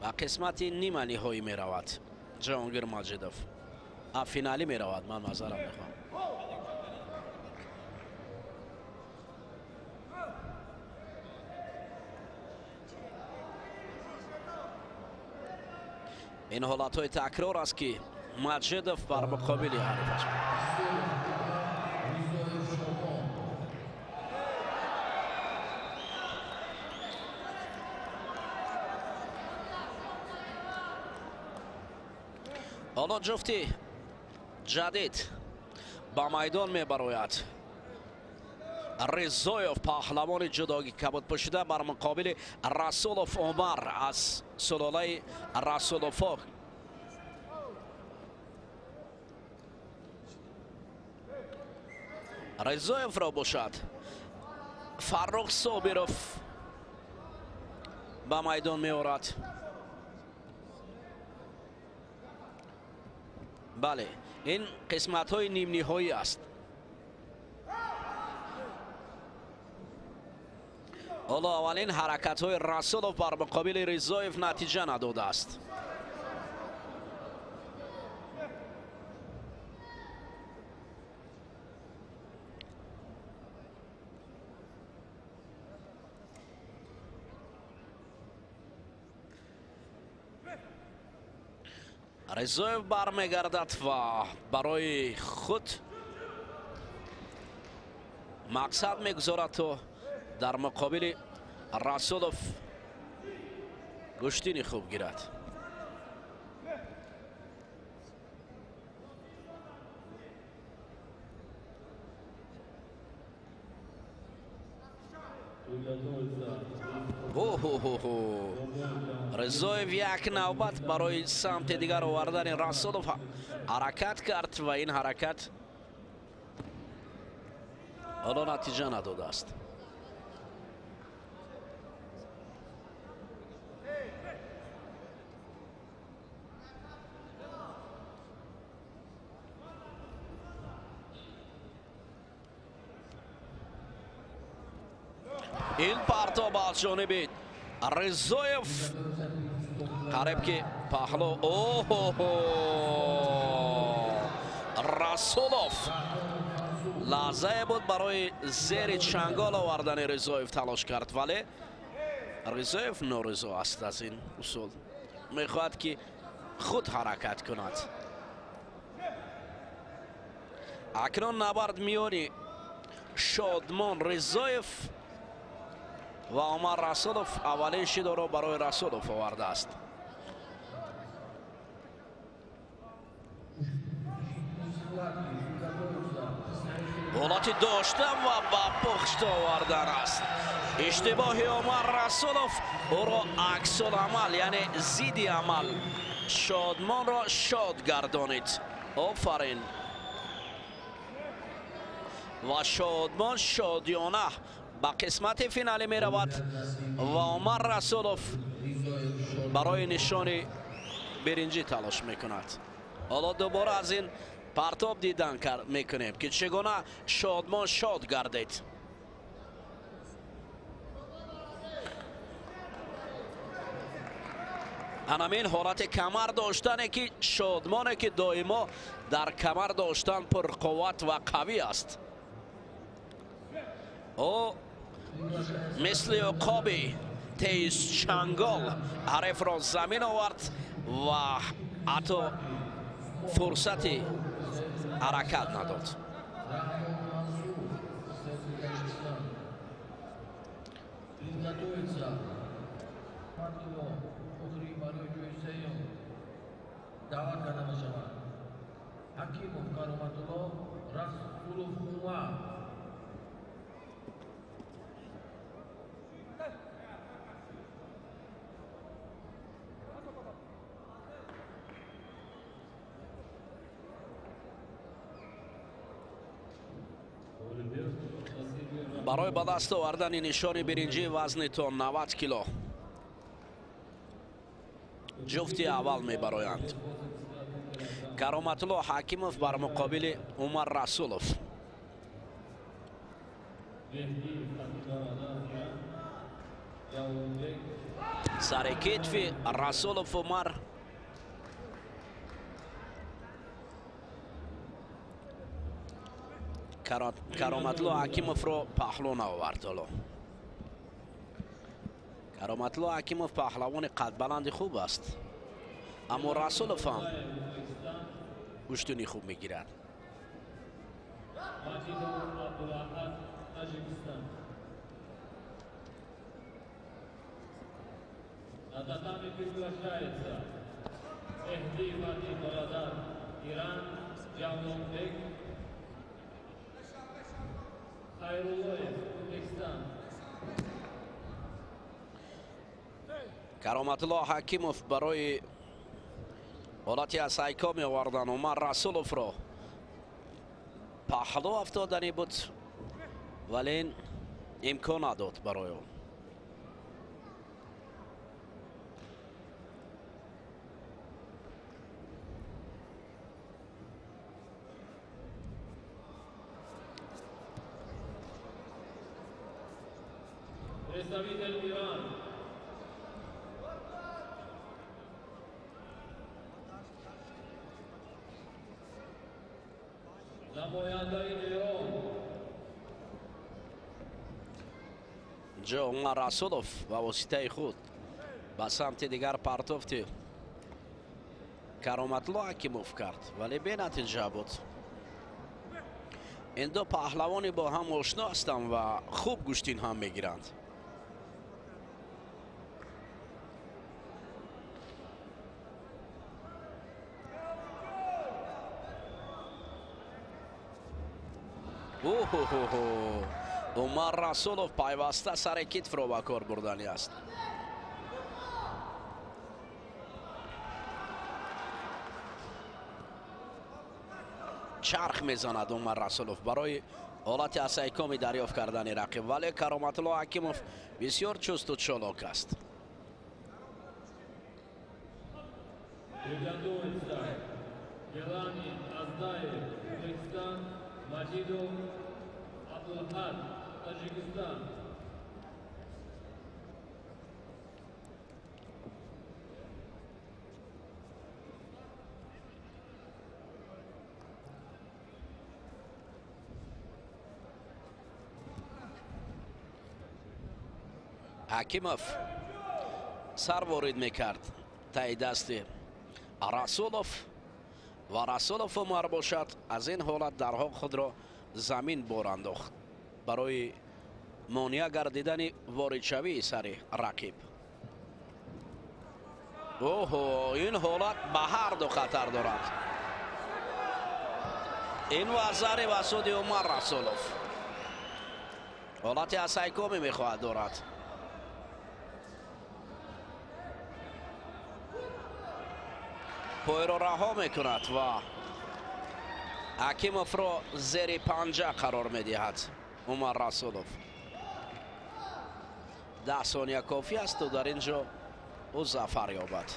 Ба қисмати нима ниҳоӣ меравад Ҷаҳонгир Маҷидов. Финалӣ меравад, ман маъзарат мехоҳам. Ин ҳолатҳои такрор аст ки Маҷидов бар муқобили ҳарифаш. Ҳоло ҷуфти ҷадид ба майдон мебарояд. Ризоев паҳлавони ҷудоги кабудпӯшида бар муқобили Расулов Умар аз сулолаи Расуловҳо. Ризоевро бошад Фаррух Собиров ба майдон меорад. Бале, ин қисматҳои нимниҳоӣ аст. Ҳоло аввалин ҳаракатҳои Расулов бар муқобили Ризоев натиҷа надодааст. Резоев бармегардад ва барои худ мақсад мегузорад, то дар муқобили Расулов гӯштини хуб гирад. Резоев як навбат барои самти дигар овардани Расулов ҳаракат кард ва ин ҳаракат ҳоло натиҷа надодааст. Ин партоб аз ҷониби Резоев қариб ки паҳлу. Оҳо, Расулов лаҳзае буд барои зери чангол овардани Резоев талош кард, вале Резоев норизо аст аз ин усул, мехоҳад ки худ ҳаракат кунад. Акнун набард миёни Шодмон Резоев ва Умар Расулов аввалин шидоро барои Расулов овардааст. Ҳолати дошта ва ба пухт овардан аст. Иштибоҳи Умар Расулов ӯро аксуламал, яъне зидди амал, Шодмонро шод гардонид. Офарин! Ва Шодмон шодиёна ба қисмати финалӣ меравад ва Умар Расулов барои нишони биринҷӣ талош мекунад. Ҳоло дубора аз ин партоб дидан мекунем, ки чӣ гуна Шодмон шод гардид. Анамин ҳолати камар доштане, ки Шодмоне ки доимо дар камар доштан пурқувват ва қавӣ аст, ӯ мисли уқоби тезчангол ҳарифро замин овард ва ҳатто фурсати ҳаракат надод. Даъват карда мешавад Ҳакимов Кароматулло, Расулов Умар. Барои ба даст овардани нишони биринҷии вазни то 90 кило ҷуфти аввал мебароянд. Кароматулло Ҳакимов бар муқобили Умар Расулов. Сари китфи Расулов Умар Кароматулло Ҳакимовро паҳлӯ наовард. Ҳоло Кароматулло Ҳакимов паҳлавони қадбаланди хуб аст, аммо Расулов ҳам гӯштуни хуб мегирад. На татами приглашается Мехди Фатih Бародар, Иран, Ҷавлонбек Хайруллоев, Ӯзбекистон. Кароматулло Ҳакимов барои ҳолати аз айко меовардан Умар Расуловро паҳлӯ афтоданӣ буд, вале ин имкон надод барои ӯ. Представитель Иран. Намояндаи Эрон. Ҷо Умар Расулов ба воситаи худ ба самти дигар партофти Кароматлло Ҳакимов кард, вале бенатиҷа буд. Ин ду паҳлавони бо ҳам ошно ҳастанд ва хуб гӯштин ҳам мегиранд. Оҳоҳо, Умар Расулов пайваста сари китфро ба кор бурдани аст. Чарх мезанад Умар Расулов барои ҳолати асайкоми дарёфт кардани рақиб, вале Кароматлло Ҳакимов бисёр чусту чолок аст. Приготовиться. Гелани Аздаев, Узбекистан, Маҷидов Абдулҳад, Таҷикистан. Ҳакимов сар ворид мекард таи дасти Расулов ва Расулов Умар бошад аз ин ҳолат дарҳол худро замин бор андохт барои монеа гардидани воридшавии сари рақиб. Оҳо, ин ҳолат ба ҳар ду хатар дорад. Ин вазари васуди Умар Расулов ҳолати асайкоме мехоҳад дорад. Пойро раҳо мекунад ва Ҳакимовро зери панҷа қарор медиҳад Умар Расулов. 10 сония кофӣ асту дар ин ҷо ӯ зафар ёбад.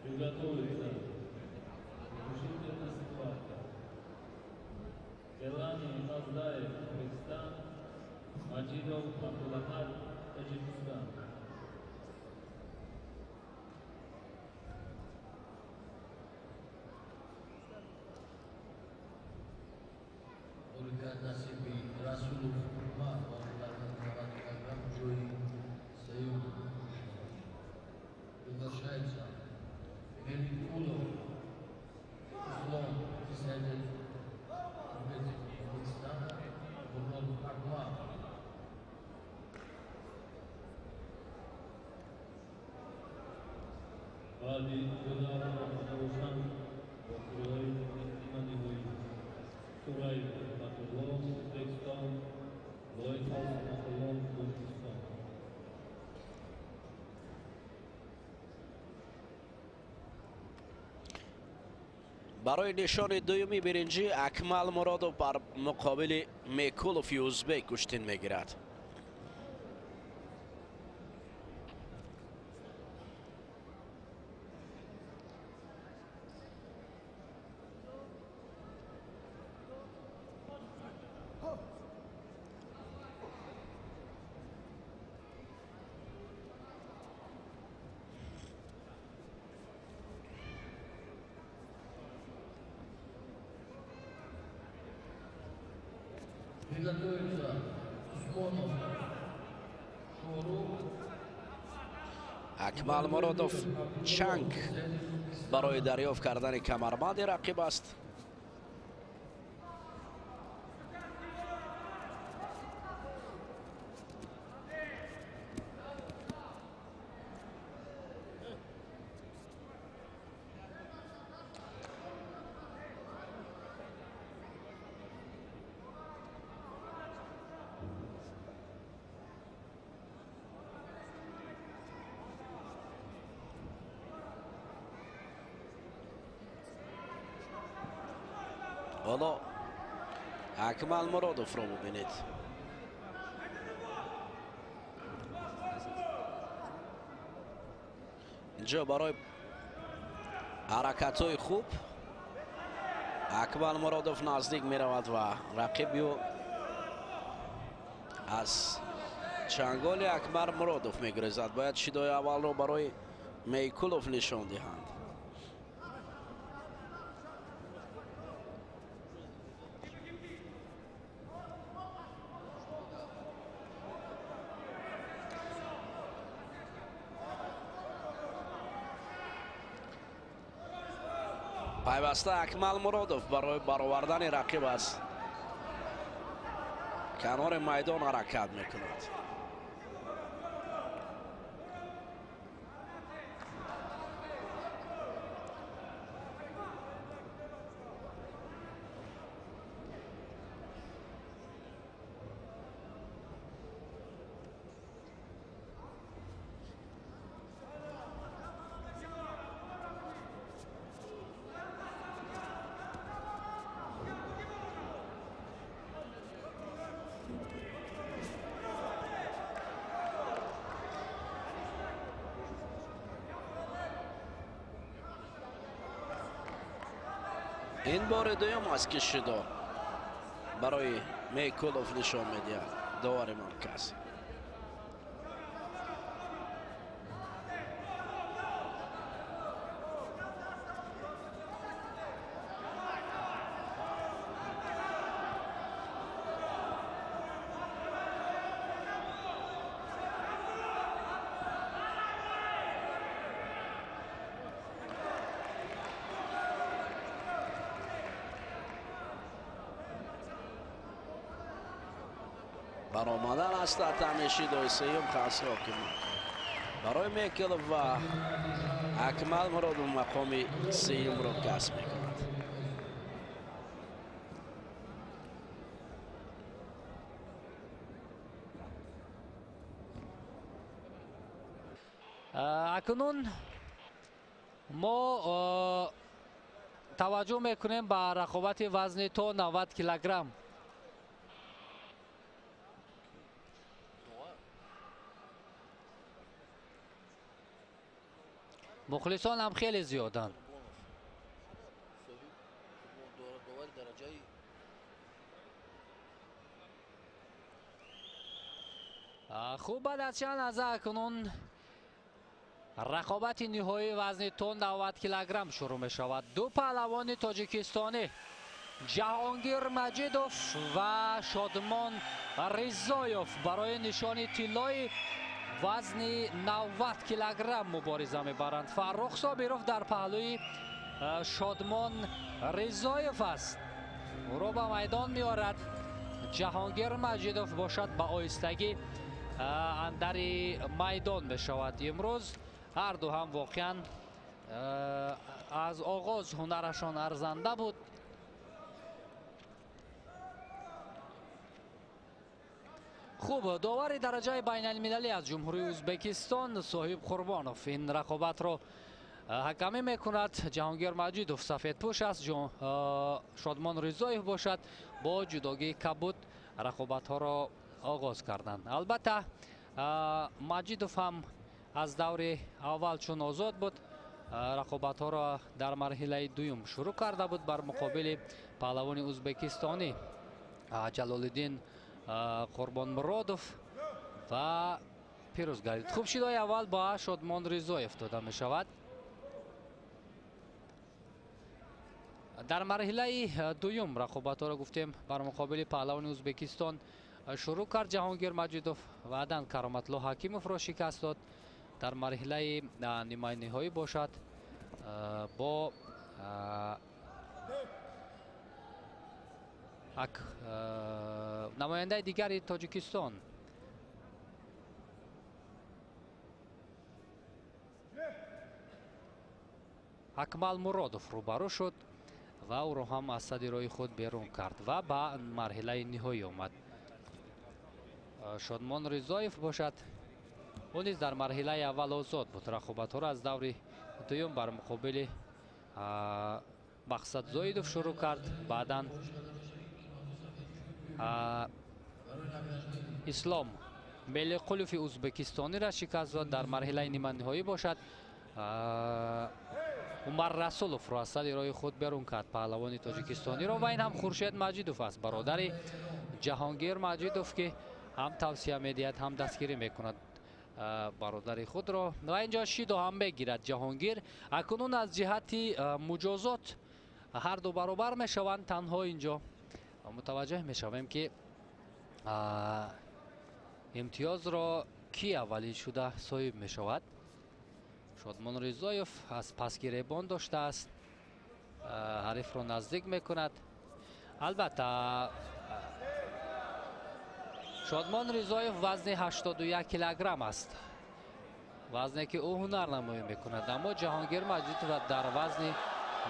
Приготовиться. Решительная схватка. Гелани Аздаев, Узбекистан, Маҷидов Абдулаҳад, Таҷикистан. Ғолибият насиби Расулов Умар бо 90 килограмм ҷои сеюм мешавад. Приглашается Меликулов Ислом, представитель Узбекистана, Бурнов Акмал. Баъди ду давра равшан бо қуръаи нима ниҳоӣ Тураев Ҳикматулло, Узбекистон, Лоиқов Саматулло, Тоҷикистон. Барои нишони дуюми биринҷӣ Акмал Муродов бар муқобили Мекулови узбек гӯштин мегирад. Приготовиться Усмонов Шорух. Акмал Муродов чанг барои дарёфт кардани камарбанди рақиб аст. Ҳоло Акмал Муродовро бубинед. Инҷо барои ҳаракатҳои хуб Акмал Муродов наздик меравад ва рақиби ӯ аз чанголи Акмал Муродов мегурезад. Бояд шидои аввалро барои Мейкулов нишон диҳанд. Пайваста Акмал Муродов барои баровардани рақиб аз канори майдон ҳаракат мекунад. Ин бори дуюм аст ки Шидо барои Мейкулов нишон медиҳад довари марказ. Баромадан аз татами Шидои сеюм Хасроким барои Мекилов ва Акмал Муродов мақоми сеюмро касб мекунад. Акнун мо таваҷҷӯҳ мекунем ба рақобати вазни то 90 килограмм. Мухлисон ҳам хеле зиёданд. Хуб, баъд аз чанд лаҳза акнун рақобати ниҳоии вазни то 90 килограмм шурӯъ мешавад. Ду паҳлавони тоҷикистонӣ Ҷаҳонгир Маҷидов ва Шодмон Ризоев барои нишони тиллои вазни 90 килограмм мубориза мебаранд. Фаррух Собиров дар паҳлӯи Шодмон Ризоев аст. Ӯро ба майдон меорад. Ҷаҳонгир Маҷидов бошад ба оҳистагӣ андари майдон мешавад. Имрӯз ҳарду ҳам воқеан аз оғоз ҳунарашон арзанда буд. Хуб, довари дараҷаи байналмилалӣ аз Ҷумҳурии Ӯзбекистон Соҳиб Қурбонов ин рақобатро ҳакамӣ мекунад. Ҷаҳонгир Маҷидов сафедпӯш аст, Шодмон Ризоев бошад бо ҷудогии кабуд рақобатҳоро оғоз карданд. Албатта Маҷидов ҳам аз даври аввал чун озод буд, рақобатҳоро дар марҳилаи дуюм шурӯъ карда буд бар муқобили паҳлавони ӯзбекистонӣ Ҷалолиддин Қурбонмуродов ва пирӯз гардид. Хуб, шидои аввал ба Шодмон Ризоев дода мешавад. Дар марҳилаи дуюм рақобатҳоро гуфтем бар муқобили паҳлавони Ӯзбекистон шурӯъ кард Ҷаҳонгир Маҷидов, баъдан Кароматлло Ҳакимовро шикаст дод. Дар марҳилаи нимаи ниҳоӣ бошад бо намояндаи дигари Тоҷикистон Акмал Муродов рӯбарӯ шуд ва ӯро ҳам аз сади роҳи худ берун кард ва ба марҳилаи ниҳоӣ омад. Шодмон Ризоев бошад, ӯ низ дар марҳилаи аввал озод буд. Рақобатҳоро аз даври дуюм бар муқобили Мақсад Зоидов шурӯъ кард. Баъдан Ислом Мелиқулови ӯзбекистониро шикаст дод. Дар марҳилаи ниманиҳоӣ бошад Умар Расуловро аз сади роҳи худ берун кард паҳлавони тоҷикистониро, ва ин ҳам Хуршед Маҷидов аст, бародари Ҷаҳонгир Маҷидов, ки ҳам тавсия медиҳад, ҳам дастгирӣ мекунад бародари худро. Ва инҷо шидо ҳам мегирад Ҷаҳонгир. Акнун аз ҷиҳати муҷозот ҳар ду баробар мешаванд. Танҳо инҷо мутаваҷҷеҳ мешавем, ки имтиёзро ки аввалин шуда соҳиб мешавад. Шодмон Ризоев аз пасгиребон доштааст Ҳарифро наздик мекунад. Албатта, Шодмон Ризоев вазни 81 килограмм аст, вазне ки ӯ ҳунарнамоӣ мекунад, аммо Ҷаҳонгир Маҷидов дар вазни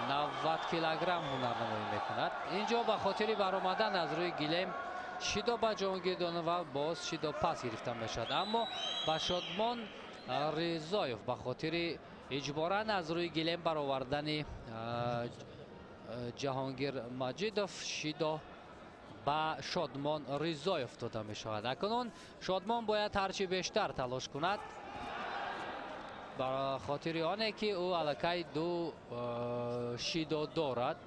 90 килограмм ҳунарнамоӣ мекунад. Инҷо ба хотири баромадан аз рӯи гилем шидо ба Ҷаҳонгир дона ва боз шидо пас гирифта мешавад, аммо ба Шодмон Ризоев ба хотири иҷборан аз рӯи гилем баровардани Ҷаҳонгир Маҷидов шидо ба Шодмон Ризоев дода мешавад. Акнун Шодмон бояд ҳарчи бештар талош кунад ба хотири оне ки ӯ аллакай ду шидо дорад.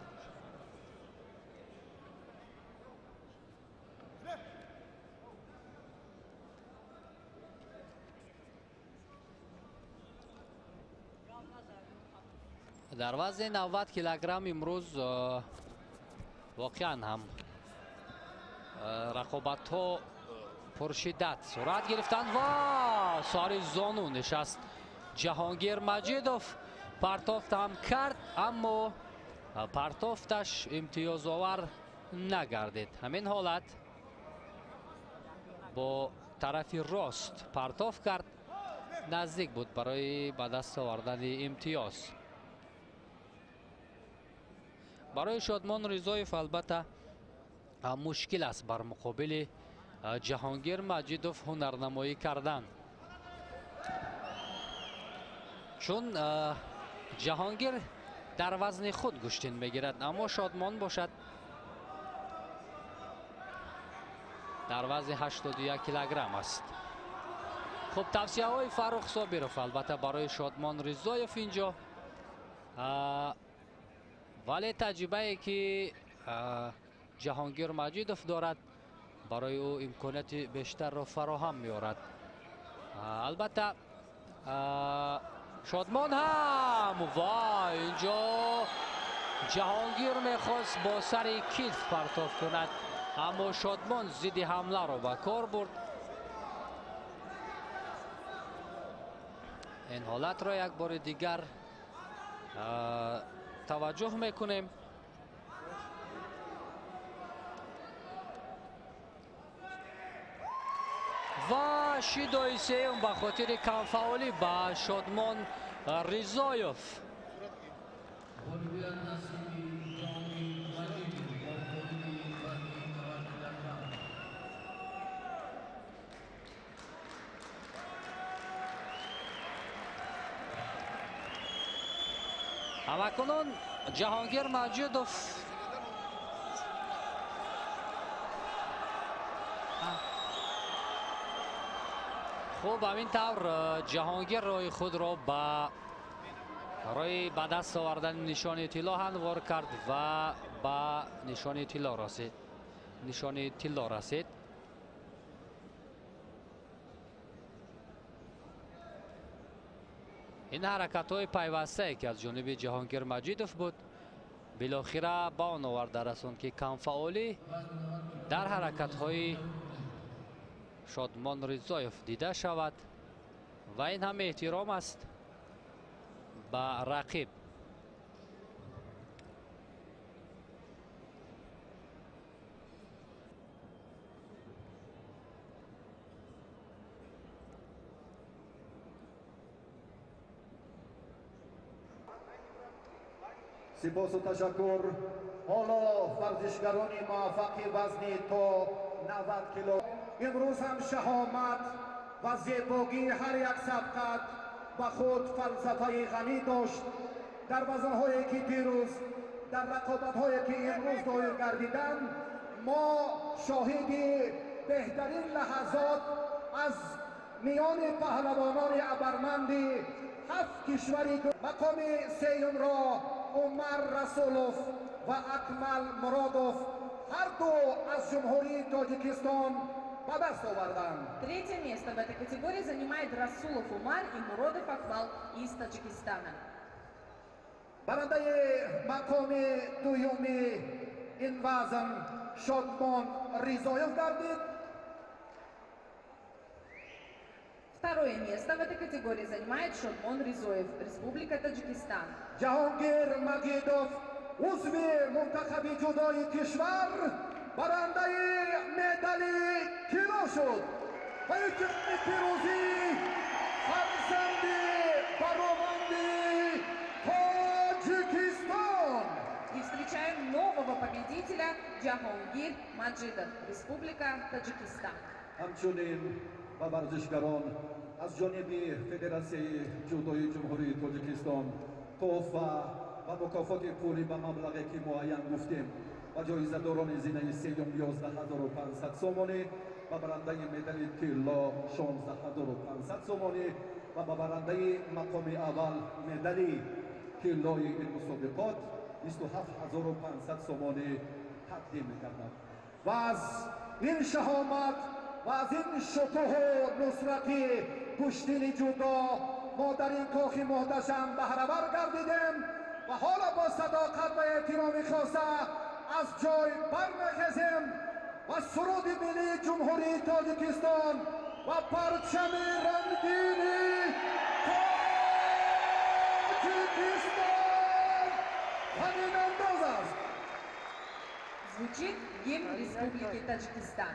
Дар вазни 90 килограмм имрӯз воқеан ҳам рақобатҳо пуршиддат сурат гирифтанд ва сари зону нишаст Ҷаҳонгир Маҷидов. Партофт ҳам кард, аммо партофташ имтиёзовар нагардид. Ҳамин ҳолат бо тарафи рост партоф кард, наздик буд барои ба даст овардани имтиёз. Барои Шодмон Ризоев албатта мушкил аст бар муқобили Ҷаҳонгир Маҷидов ҳунарнамоӣ кардан, чун Ҷаҳонгир дар вазни худ гӯштин мегирад, аммо Шодмон бошад дар вазни 81 килограмм аст. Хуб, тавсияҳои Фаррух Собиров албатта барои Шодмон Ризоев инҷо, вале таҷрибае ки Ҷаҳонгир Маҷидов дорад барои ӯ имконияти бештарро фароҳам меорад. Албатта, Шодмон ҳам ва инҷо Ҷаҳонгир мехост бо сари китф партоф кунад, аммо Шодмон зидди ҳамларо ба кор бурд. Ин ҳолатро як бори дигар таваҷҷӯҳ мекунем. Ва шидои сеюм ба хотири камфаъолӣ ба Шодмон Ризоев. Ҳамакунун Ҷаҳонгир Маҷидов хуб, ҳамин тавр Ҷаҳонгир роҳи худро ба роҳи ба даст овардани нишони тилло ҳамвор кард ва ба нишони тилло расид. Нишони тилло расид. Ин ҳаракатҳои пайвастае ки аз ҷониби Ҷаҳонгир Маҷидов буд, билохира ба он оварда расонд, ки камфаъолӣ дар ҳаракатҳои Шодмон Ризоев дида шавад ва ин ҳам эҳтиром аст ба рақиб. Сипосу ташаккур. Ҳоло варзишгарони муваффақи вазни то 90 кило имрӯз ҳам шаҳомат ва зебогии ҳар як сабқат ба худ фалсафаи ғанӣ дошт. Дар вазнҳое ки дирӯз, дар рақобатҳое ки имрӯз доир гардиданд, мо шоҳиди беҳтарин лаҳазот аз миёни паҳлавонони абарманди ҳафт кишвари. Мақоми сеюмро Умар Расулов ва Акмал Муродов, ҳар ду аз Ҷумҳурии Тоҷикистон, ба даст оварданд. Третье место в этой категории занимает Расулов Умар и Муродов Акмал из Таджикистана. Барандаи мақоми дуюми ин вазн Шодмон Ризоев гардид. Второе место в этой категории занимает Шодмон Ризоев, Республика Таджикистан. Ҷаҳонгир Маҷидов Узви мунтахаби ҷудои кишвар барандаи медали тилло шуд ва итиқоди пирӯзӣ фарзанди бароманди Тоҷикистон. И встречаем нового победителя Джахонгир Маджидов, Республика Таджикистан. Ҳамчунин ба варзишгарон аз ҷониби Федератсияи ҷудои Ҷумҳурии Тоҷикистон тӯҳфа ва мукофоти пулӣ ба маблағе ки муайян гуфтем ва ҷоизадорони зинаи сеюм 11500 сомонӣ, ба барандаи медали тилло 16500 сомонӣ ва ба барандаи мақоми аввал медали тиллои ин мусобиқот 27500 сомонӣ тақдим мекарданд. Ва аз ин шаҳомат ва аз ин шукӯҳу нусрати гӯштини ҷудо мо дар ин кохи муҳташам баҳравар гардидем ва ҳоло бо садоқат ва эҳтироми хоса аз ҷой бармехезем ва суруди миллии Ҷумҳурии Тоҷикистон ва парчами рангини Тоҷикистон танинандоз аст. Звучит гимн Республики Таджикистан.